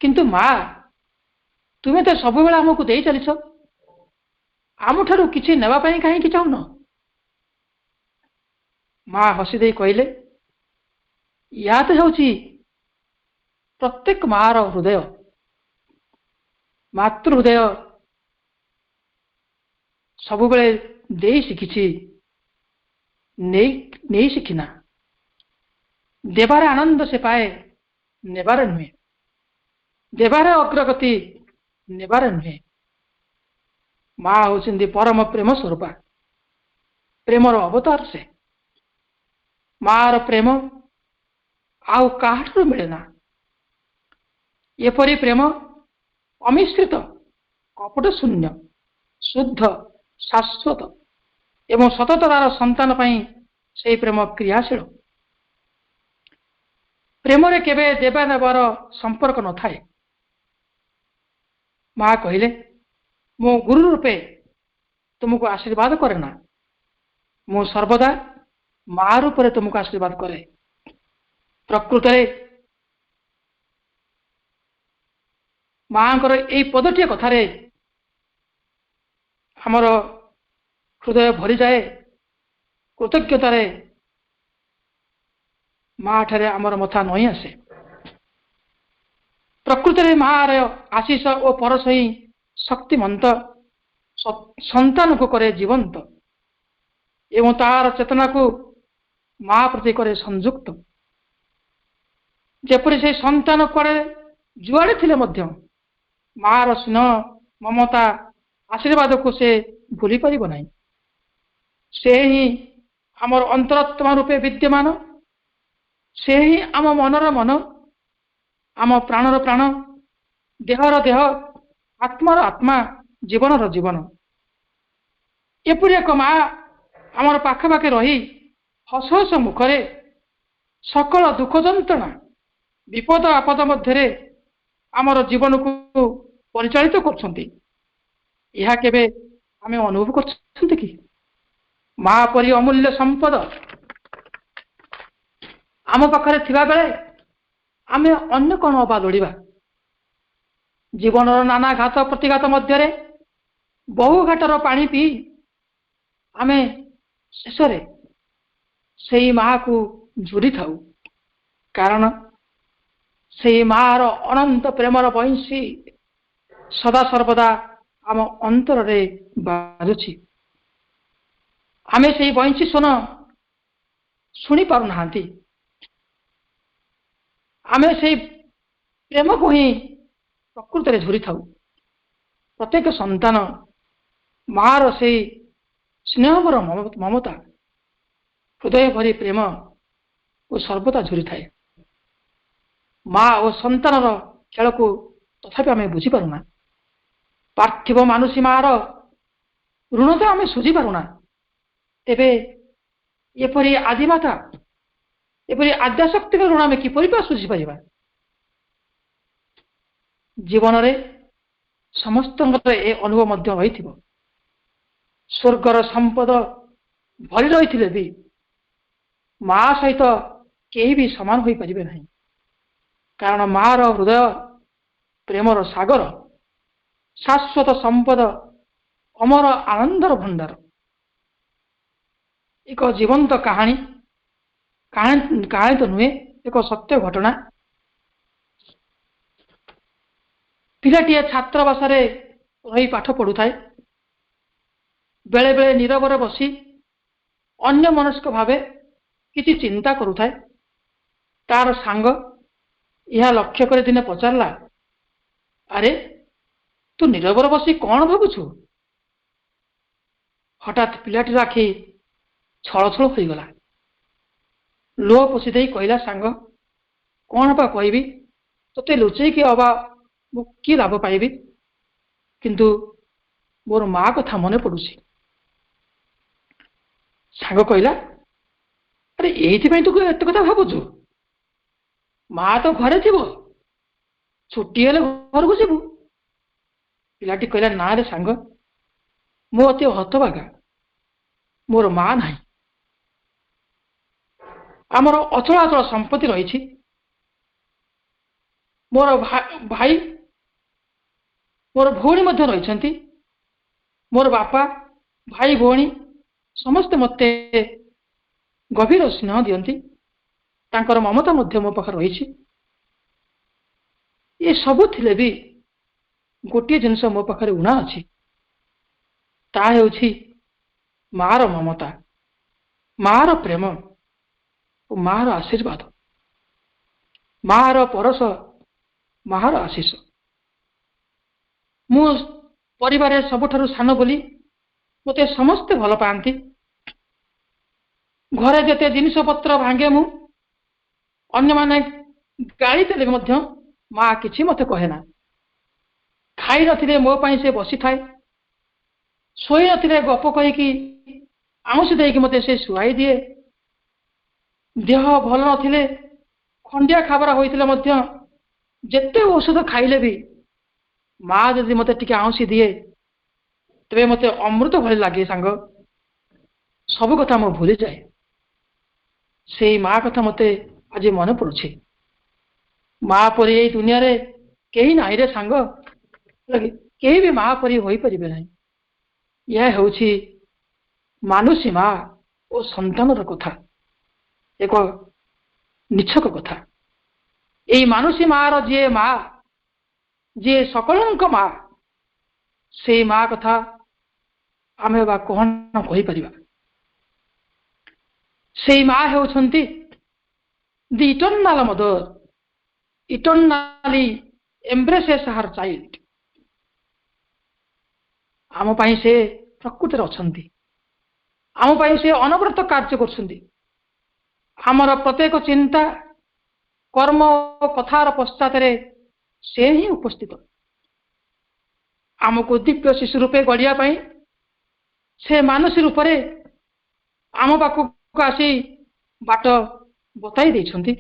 କିନ୍ତୁ ମା, ତୁମେ ତ ସବୁବେଳେ ଆମକୁ ଦେଇ ଚାଲିଛ, ଆମଠାରୁ କିଛି ନେବା ପାଇଁ କାହିଁକି ଚାହୁଁନ? ମା ହସି ଦେଇ କହିଲେ, ୟା ତ ହେଉଛି ପ୍ରତ୍ୟେକ ମାର ହୃଦୟ, ମାତୃ ହୃଦୟ ସବୁବେଳେ ଦେଇ ଶିଖିଛି, ନେଇ ଶିଖିନା। ଦେବାରେ ଆନନ୍ଦ ସେ ପାଏ, ନେବାରେ ନୁହେଁ। ଦେବାରେ ଅଗ୍ରଗତି, ନେବାରେ ନୁହେଁ। ମା ହଉଛନ୍ତି ପରମ ପ୍ରେମ ସ୍ୱରୂପା, ପ୍ରେମର ଅବତାର ସେ। ମାର ପ୍ରେମ ଆଉ କାହାଠାରୁ ମିଳେ ନା। ଏପରି ପ୍ରେମ ଅମିଶ୍ରିତ, କପଟ ଶୂନ୍ୟ, ଶୁଦ୍ଧ, ଶାଶ୍ୱତ ଏବଂ ସତତ ତାର ସନ୍ତାନ ପାଇଁ ସେଇ ପ୍ରେମ କ୍ରିୟାଶୀଳ। ପ୍ରେମରେ କେବେ ଦେବା ନେବାର ସମ୍ପର୍କ ନଥାଏ। ମା କହିଲେ, ମୁଁ ଗୁରୁ ରୂପେ ତୁମକୁ ଆଶୀର୍ବାଦ କରେ ନା, ମୁଁ ସର୍ବଦା ମା ରୂପରେ ତୁମକୁ ଆଶୀର୍ବାଦ କରେ। ପ୍ରକୃତରେ ମାଙ୍କର ଏଇ ପଦଟିଏ କଥାରେ ଆମର ହୃଦୟ ଭରିଯାଏ କୃତଜ୍ଞତାରେ। ମା ଠାରେ ଆମର ମଥା ନଇଁ ଆସେ। ପ୍ରକୃତରେ ମାର ଆଶିଷ ଓ ପରଶ ହିଁ ଶକ୍ତିମନ୍ତ, ସନ୍ତାନକୁ କରେ ଜୀବନ୍ତ ଏବଂ ତାର ଚେତନାକୁ ମା ପ୍ରତି କରେ ସଂଯୁକ୍ତ। ଯେପରି ସେ ସନ୍ତାନ କୁଆଡ଼େ ଯୁଆଡ଼େ ଥିଲେ ମଧ୍ୟ ମାର ସ୍ନେହ, ମମତା, ଆଶୀର୍ବାଦକୁ ସେ ଭୁଲି ପାରିବ ନାହିଁ। ସେ ହିଁ ଆମର ଅନ୍ତରାତ୍ମା ରୂପେ ବିଦ୍ୟମାନ, ସେ ହିଁ ଆମ ମନର ମନ, ଆମ ପ୍ରାଣର ପ୍ରାଣ, ଦେହର ଦେହ, ଆତ୍ମାର ଆତ୍ମା, ଜୀବନର ଜୀବନ। ଏପରି ଏକ ମା ଆମର ପାଖାପାଖି ରହି ହସ ହସ ମୁଖରେ ସକଳ ଦୁଃଖ ଯନ୍ତ୍ରଣା, ବିପଦ ଆପଦ ମଧ୍ୟରେ ଆମର ଜୀବନକୁ ପରିଚାଳିତ କରୁଛନ୍ତି, ଏହା କେବେ ଆମେ ଅନୁଭବ କରୁଛନ୍ତି କି? ମା ପରି ଅମୂଲ୍ୟ ସମ୍ପଦ ଆମ ପାଖରେ ଥିବାବେଳେ ଆମେ ଅନ୍ୟ କଣ ଅବା ଲୋଡ଼ିବା? ଜୀବନର ନାନା ଘାତ ପ୍ରତିଘାତ ମଧ୍ୟରେ ବହୁ ଘାଟର ପାଣି ପିଇ ଆମେ ଶେଷରେ ସେଇ ମାକୁ ଝୁରିଥାଉ, କାରଣ ସେଇ ମାର ଅନନ୍ତ ପ୍ରେମର ବଇଁଶୀ ସଦା ସର୍ବଦା ଆମ ଅନ୍ତରରେ ବାଜୁଛି। ଆମେ ସେଇ ବଇଁଶୀ ସ୍ୱନ ଶୁଣି ପାରୁନାହାନ୍ତି। ଆମେ ସେଇ ପ୍ରେମକୁ ହିଁ ପ୍ରକୃତରେ ଝୁରିଥାଉ। ପ୍ରତ୍ୟେକ ସନ୍ତାନ ମାର ସେଇ ସ୍ନେହଭର ମମତା, ହୃଦୟ ଭରି ପ୍ରେମ ଓ ସର୍ବଦା ଝୁରିଥାଏ। ମା ଓ ସନ୍ତାନର ଖେଳକୁ ତଥାପି ଆମେ ବୁଝିପାରୁନା। ପାର୍ଥିବ ମାନୁଷୀ ମାର ଋଣ ତ ଆମେ ସୁଝିପାରୁନା, ତେବେ ଏପରି ଆଦିମାତା, ଏପରି ଆଦ୍ୟାଶକ୍ତିର ଋଣ ଆମେ କିପରି ବା ସୁଝିପାରିବା? ଜୀବନରେ ସମସ୍ତଙ୍କର ଏ ଅନୁଭବ ମଧ୍ୟ ରହିଥିବ। ସ୍ୱର୍ଗର ସମ୍ପଦ ଭରି ରହିଥିଲେ ବି ମା ସହିତ କେହି ବି ସମାନ ହୋଇପାରିବେ ନାହିଁ, କାରଣ ମାର ହୃଦୟ ପ୍ରେମର ସାଗର, ଶାଶ୍ୱତ ସମ୍ପଦ, ଅମର ଆନନ୍ଦର ଭଣ୍ଡାର। ଏକ ଜୀବନ୍ତ କାହାଣୀ, କାହାଣୀ ତ ନୁହେଁ, ଏକ ସତ୍ୟ ଘଟଣା। ପିଲାଟିଏ ଛାତ୍ରାବାସରେ ରହି ପାଠ ପଢୁଥାଏ। ବେଳେ ବେଳେ ନିରବରେ ବସି ଅନ୍ୟ ମନସ୍କ ଭାବେ କିଛି ଚିନ୍ତା କରୁଥାଏ। ତାର ସାଙ୍ଗ ଏହା ଲକ୍ଷ୍ୟ କରି ଦିନେ ପଚାରିଲା, ଆରେ ତୁ ନିରବରେ ବସି କଣ ଭାବୁଛୁ? ହଠାତ୍ ପିଲାଟିର ଆଖି ଛଳଛଳ ହୋଇଗଲା। ଲୁହ ପୋଛି ଦେଇ କହିଲା, ସାଙ୍ଗ, କଣ ବା କହିବି, ତୋତେ ଲୁଚେଇକି ଅବା ମୁଁ କି ଲାଭ ପାଇବି, କିନ୍ତୁ ମୋର ମା କଥା ମନେ ପଡୁଛି। ସାଙ୍ଗ କହିଲା, ଆରେ ଏଇଥିପାଇଁ ତୁ ଏତେ କଥା ଭାବୁଛୁ? ମା ତ ଘରେ ଥିବ, ଛୁଟି ହେଲେ ଘରକୁ ଯିବୁ। ପିଲାଟି କହିଲା, ନା ରେ ସାଙ୍ଗ, ମୁଁ ଅତି ହତଭାଗା, ମୋର ମା ନାହିଁ। ଆମର ଅଚଳାଚଳ ସମ୍ପତ୍ତି ରହିଛି, ମୋର ଭାଇ ମୋର ଭଉଣୀ ମଧ୍ୟ ରହିଛନ୍ତି, ମୋର ବାପା ଭାଇ ଭଉଣୀ ସମସ୍ତେ ମୋତେ ଗଭୀର ସ୍ନେହ ଦିଅନ୍ତି, ତାଙ୍କର ମମତା ମଧ୍ୟ ମୋ ପାଖରେ ରହିଛି। ଏ ସବୁ ଥିଲେ ବି ଗୋଟିଏ ଜିନିଷ ମୋ ପାଖରେ ଊଣା ଅଛି, ତାହା ହେଉଛି ମାର ମମତା, ମାର ପ୍ରେମ ଓ ମାର ଆଶୀର୍ବାଦ, ମାର ପରଶ, ମାର ଆଶିଷ। ମୁଁ ପରିବାରରେ ସବୁଠାରୁ ସାନ ବୋଲି ମୋତେ ସମସ୍ତେ ଭଲ ପାଆନ୍ତି। ଘରେ ଯେତେ ଜିନିଷପତ୍ର ଭାଙ୍ଗେ ମୁଁ, ଅନ୍ୟମାନେ ଗାଳି ଦେଲେ ମଧ୍ୟ ମା କିଛି ମୋତେ କହେ ନା। ଖାଇ ନଥିଲେ ମୋ ପାଇଁ ସେ ବସିଥାଏ, ଶୋଇ ନଥିଲେ ଗପ କହିକି ଆଉଁସି ଦେଇକି ମୋତେ ସେ ଶୁଆଇ ଦିଏ। ଦେହ ଭଲ ନଥିଲେ, ଖଣ୍ଡିଆ ଖାବରା ହୋଇଥିଲେ ମଧ୍ୟ ଯେତେ ଔଷଧ ଖାଇଲେ ବି ମା ଯଦି ମୋତେ ଟିକେ ଆଉଁସି ଦିଏ ତେବେ ମୋତେ ଅମୃତ ଭଳି ଲାଗେ ସାଙ୍ଗ, ସବୁ କଥା ମୁଁ ଭୁଲିଯାଏ। ସେଇ ମା କଥା ମୋତେ ଆଜି ମନେ ପଡୁଛି। ମା ପରି ଏଇ ଦୁନିଆରେ କେହି ନାହିଁ ରେ ସାଙ୍ଗ, କେହି ବି ମା ପରି ହୋଇପାରିବେ ନାହିଁ। ଏହା ହେଉଛି ମାନୁଷୀ ମା ଓ ସନ୍ତାନର କଥା, ଏକ ନିଛକ କଥା। ଏଇ ମାନୁଷୀ ମାର ଯିଏ ମା, ଯିଏ ସକଳଙ୍କ ମା, ସେଇ ମା କଥା ଆମେ ବା କଣ କହିପାରିବା? ସେଇ ମା ହେଉଛନ୍ତି the eternal mother, eternally embraces her child. ଆମ ପାଇଁ ସେ ପ୍ରକୃତିରେ ଅଛନ୍ତି, ଆମ ପାଇଁ ସେ ଅନବରତ କାର୍ଯ୍ୟ କରୁଛନ୍ତି। ଆମର ପ୍ରତ୍ୟେକ ଚିନ୍ତା, କର୍ମ ଓ କଥାର ପଶ୍ଚାତରେ ସେ ହିଁ ଉପସ୍ଥିତ। ଆମକୁ ଦିବ୍ୟ ଶିଶୁ ରୂପେ ଗଢ଼ିବା ପାଇଁ ସେ ମାନସୀ ରୂପରେ ଆମ ପାଖକୁ ଆସି ବାଟ ବତାଇ ଦେଇଛନ୍ତି।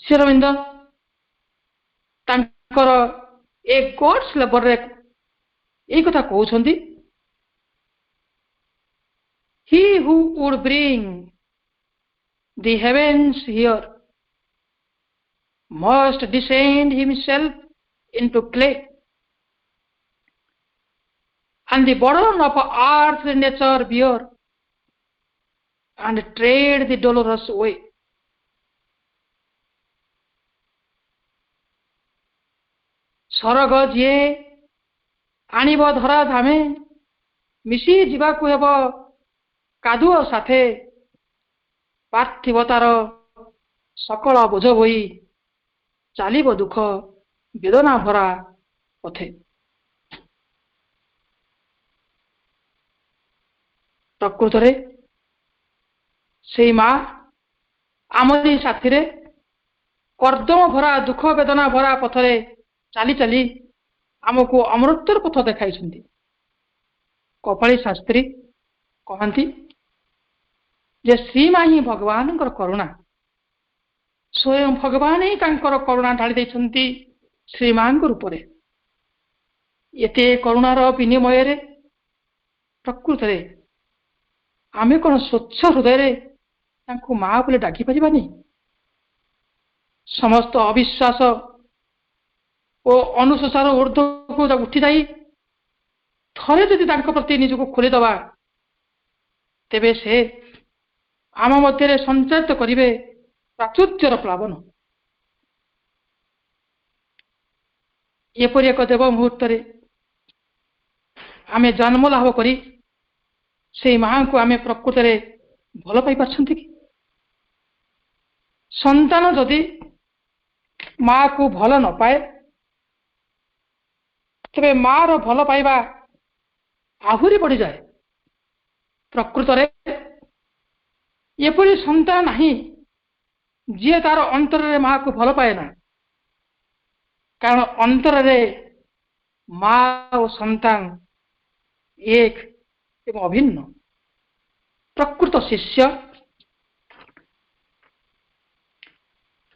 ଶ୍ରୀ ଅରବିନ୍ଦ ତାଙ୍କର ଏ ଗଡ୍ସ ଲେବରରେ ଏଇ କଥା କହୁଛନ୍ତି, He who would bring the heavens here must descend himself into clay, and the burden of earthly nature bear, and tread the dolorous way. ସରଗ ଯିଏ ଆଣିବ ଧରା ଧାମେ, ମିଶି ଯିବାକୁ ହେବ କାଦୁଅ ସାଥେ, ପାର୍ଥିବତାର ସକଳ ବୋଝ ବୋହି ଚାଲିବ ଦୁଃଖ ବେଦନା ଭରା ପଥେ। ପ୍ରକୃତରେ ସେଇ ମା ଆମରି ସାଥିରେ କର୍ଦ୍ଦମ ଭରା ଦୁଃଖ ବେଦନା ଭରା ପଥରେ ଚାଲି ଚାଲି ଆମକୁ ଅମୃତର ପଥ ଦେଖାଇଛନ୍ତି। କପାଳୀ ଶାସ୍ତ୍ରୀ କହନ୍ତି ଯେ ଶ୍ରୀମା ହିଁ ଭଗବାନଙ୍କର କରୁଣା, ସ୍ୱୟଂ ଭଗବାନ ହିଁ ତାଙ୍କର କରୁଣା ଢାଳି ଦେଇଛନ୍ତି ଶ୍ରୀମାଙ୍କ ରୂପରେ। ଏତେ କରୁଣାର ବିନିମୟରେ ପ୍ରକୃତରେ ଆମେ କଣ ସ୍ୱଚ୍ଛ ହୃଦୟରେ ତାଙ୍କୁ ମା ବୋଲି ଡାକି ପାରିବାନି? ସମସ୍ତ ଅବିଶ୍ୱାସ ଓ ଅନୁଶୋଚନାର ଊର୍ଦ୍ଧ୍ୱକୁ ଉଠି ଯାଇ ଥରେ ଯଦି ତାଙ୍କ ପ୍ରତି ନିଜକୁ ଖୋଲିଦେବା, ତେବେ ସେ ଆମ ମଧ୍ୟରେ ସଞ୍ଚାରିତ କରିବେ ପ୍ରାଚୁର୍ଯ୍ୟର ପ୍ଲାବନ। ଏପରି ଏକ ଦେବ ମୁହୂର୍ତ୍ତରେ ଆମେ ଜନ୍ମ ଲାଭ କରି ସେଇ ମାଆଙ୍କୁ ଆମେ ପ୍ରକୃତରେ ଭଲ ପାଇପାରୁଛନ୍ତି କି? ସନ୍ତାନ ଯଦି ମାଆକୁ ଭଲ ନ ପାଏ, ତେବେ ମାଆର ଭଲ ପାଇବା ଆହୁରି ବଢିଯାଏ। ପ୍ରକୃତରେ ଏପରି ସନ୍ତାନ ନାହିଁ ଯିଏ ତାର ଅନ୍ତରରେ ମାଆକୁ ଭଲ ପାଏ ନା, କାରଣ ଅନ୍ତରରେ ମା ଓ ସନ୍ତାନ ଏକ ଏବଂ ଅଭିନ୍ନ। ପ୍ରକୃତ ଶିଷ୍ୟ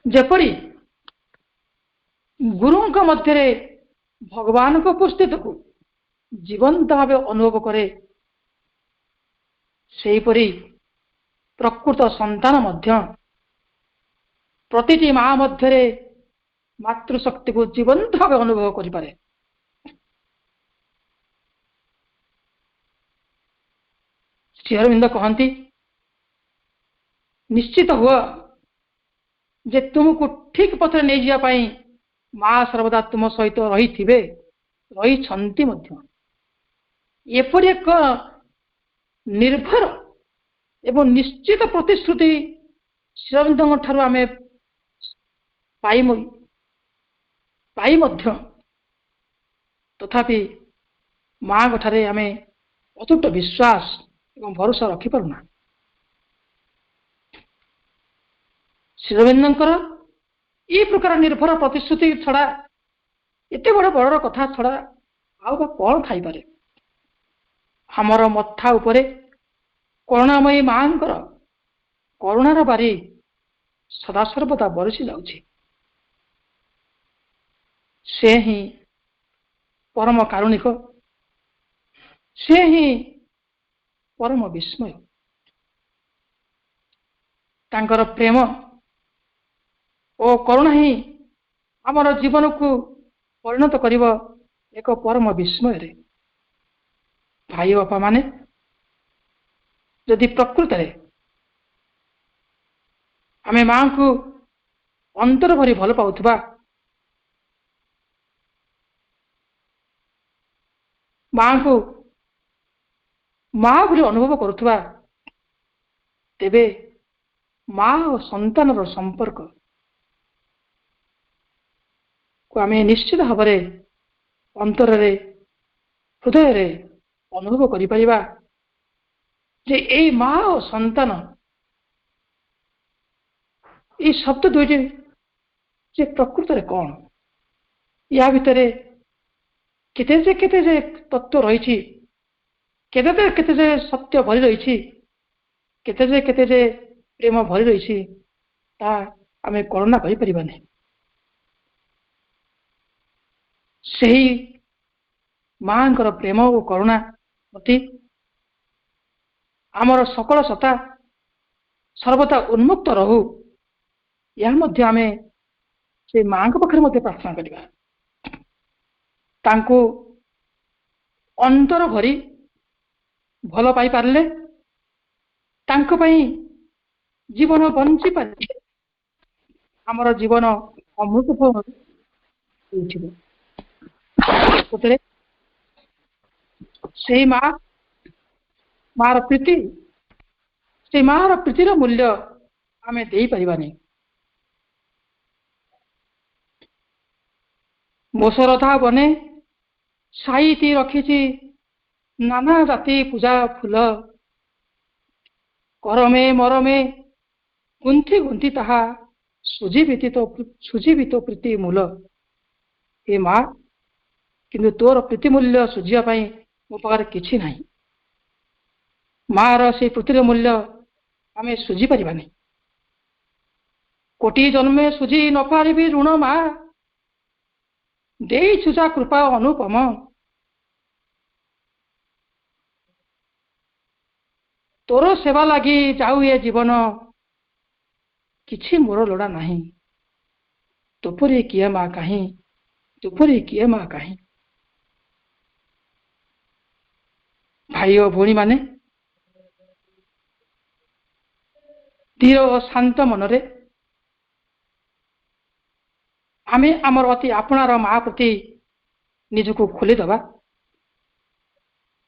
ଯେପରି ଗୁରୁଙ୍କ ମଧ୍ୟରେ ଭଗବାନଙ୍କ ଉପସ୍ଥିତିକୁ ଜୀବନ୍ତ ଭାବେ ଅନୁଭବ କରେ, ସେହିପରି ପ୍ରକୃତ ସନ୍ତାନ ମଧ୍ୟ ପ୍ରତିଟି ମା ମଧ୍ୟରେ ମାତୃଶକ୍ତିକୁ ଜୀବନ୍ତ ଭାବେ ଅନୁଭବ କରିପାରେ। ଶ୍ରୀ ଅରବିନ୍ଦ କହନ୍ତି, ନିଶ୍ଚିତ ହୁଅ ଯେ ତୁମକୁ ଠିକ ପଥରେ ନେଇଯିବା ପାଇଁ ମା ସର୍ବଦା ତୁମ ସହିତ ରହିଥିବେ, ରହିଛନ୍ତି ମଧ୍ୟ। ଏପରି ଏକ ନିର୍ଭର ଏବଂ ନିଶ୍ଚିତ ପ୍ରତିଶ୍ରୁତି ଶ୍ରୀ ଅରବିନ୍ଦଙ୍କ ଠାରୁ ଆମେ ପାଇ ମଧ୍ୟ ତଥାପି ମାଙ୍କ ଠାରେ ଆମେ ଅତୁଟ ବିଶ୍ୱାସ ଏବଂ ଭରସା ରଖିପାରୁନା। ଶ୍ରୀ ଅରବିନ୍ଦଙ୍କର ଏଇ ପ୍ରକାର ନିର୍ଭର ପ୍ରତିଶ୍ରୁତି ଛଡା, ଏତେ ବଡ ବଡର କଥା ଛଡା ଆଉ ବା କଣ ଥାଇପାରେ? ଆମର ମଥା ଉପରେ କରୁଣାମୟୀ ମାଙ୍କର କରୁଣାର ବାରି ସଦାସର୍ବଦା ବରସି ଯାଉଛି। ସେ ହିଁ ପରମ କାରୁଣିକ, ସେ ହିଁ ପରମ ବିସ୍ମୟ। ତାଙ୍କର ପ୍ରେମ ଓ କରୁଣା ହିଁ ଆମର ଜୀବନକୁ ପରିଣତ କରିବ ଏକ ପରମ ବିସ୍ମୟରେ। ଭାଇ ବାପା ମାନେ, ଯଦି ପ୍ରକୃତରେ ଆମେ ମାଙ୍କୁ ଅନ୍ତର ଭରି ଭଲ ପାଉଥିବା, ମାଙ୍କୁ ମା ବୋଲି ଅନୁଭବ କରୁଥିବା, ତେବେ ମା ଓ ସନ୍ତାନର ସମ୍ପର୍କ କୁ ଆମେ ନିଶ୍ଚିତ ଭାବରେ ଅନ୍ତରରେ, ହୃଦୟରେ ଅନୁଭବ କରିପାରିବା ଯେ ଏଇ ମା ଓ ସନ୍ତାନ ଏଇ ଶବ୍ଦ ଦୁଇଟି ଯେ ପ୍ରକୃତରେ କଣ, ୟା ଭିତରେ କେତେ ଯେ କେତେ ଯେ ତତ୍ତ୍ୱ ରହିଛି, କେତେ ଯେ କେତେ ଯେ ସତ୍ୟ ଭରି ରହିଛି, କେତେ ଯେ କେତେ ଯେ ପ୍ରେମ ଭରି ରହିଛି, ତା ଆମେ କଳନା କରିପାରିବାନି। ସେହି ମାଙ୍କର ପ୍ରେମ ଓ କରୁଣା ପ୍ରତି ଆମର ସକଳ ସତ୍ତା ସର୍ବଦା ଉନ୍ମୁକ୍ତ ରହୁ, ଏହା ମଧ୍ୟ ଆମେ ସେ ମାଙ୍କ ପାଖରେ ମଧ୍ୟ ପ୍ରାର୍ଥନା କରିବା। ତାଙ୍କୁ ଅନ୍ତର ଭରି ଭଲ ପାଇପାରିଲେ, ତାଙ୍କ ପାଇଁ ଜୀବନ ବଞ୍ଚି ପାରିଲେ ଆମର ଜୀବନ ଅମୃତ ହୋଇଯିବ। ସେଇ ମାର ପ୍ରୀତି, ସେଇ ମାର ପ୍ରୀତିର ମୂଲ୍ୟ ଆମେ ଦେଇପାରିବାନି। ମୋ ଶରଧା ବନେ ସାଇତି ରଖିଛି ନାନା ଜାତି ପୂଜା ଫୁଲ, କରମେ ମରମେ ଗୁନ୍ଥି ଗୁନ୍ଥି ତାହା ସୁଜୀବିତ ପ୍ରୀତି ମୂଲ। ଏ ମା, କିନ୍ତୁ ତୋର ପ୍ରୀତି ମୂଲ୍ୟ ସୁଝିବା ପାଇଁ ମୋ ପାଖରେ କିଛି ନାହିଁ। ମାର ସେଇ ପ୍ରୀତିର ମୂଲ୍ୟ ଆମେ ସୁଝି ପାରିବାନି। କୋଟି ଜନ୍ମେ ସୁଝି ନ ପାରିବି ଋଣ ମା, ଦେଇଛୁ ଯା କୃପା ଅନୁପମ। ତୋର ସେବା ଲାଗି ଯାଉ ଏ ଜୀବନ, କିଛି ମୋର ଲୋଡ଼ା ନାହିଁ। ତୁପରି କିଏ ମା କାହିଁ, ତୁପରି କିଏ ମା କାହିଁ। ଭାଇ ଓ ଭଉଣୀ ମାନେ, ଧୀର ଓ ଶାନ୍ତ ମନରେ ଆମେ ଆମର ଅତି ଆପଣାର ମା ପ୍ରତି ନିଜକୁ ଖୋଲିଦେବା।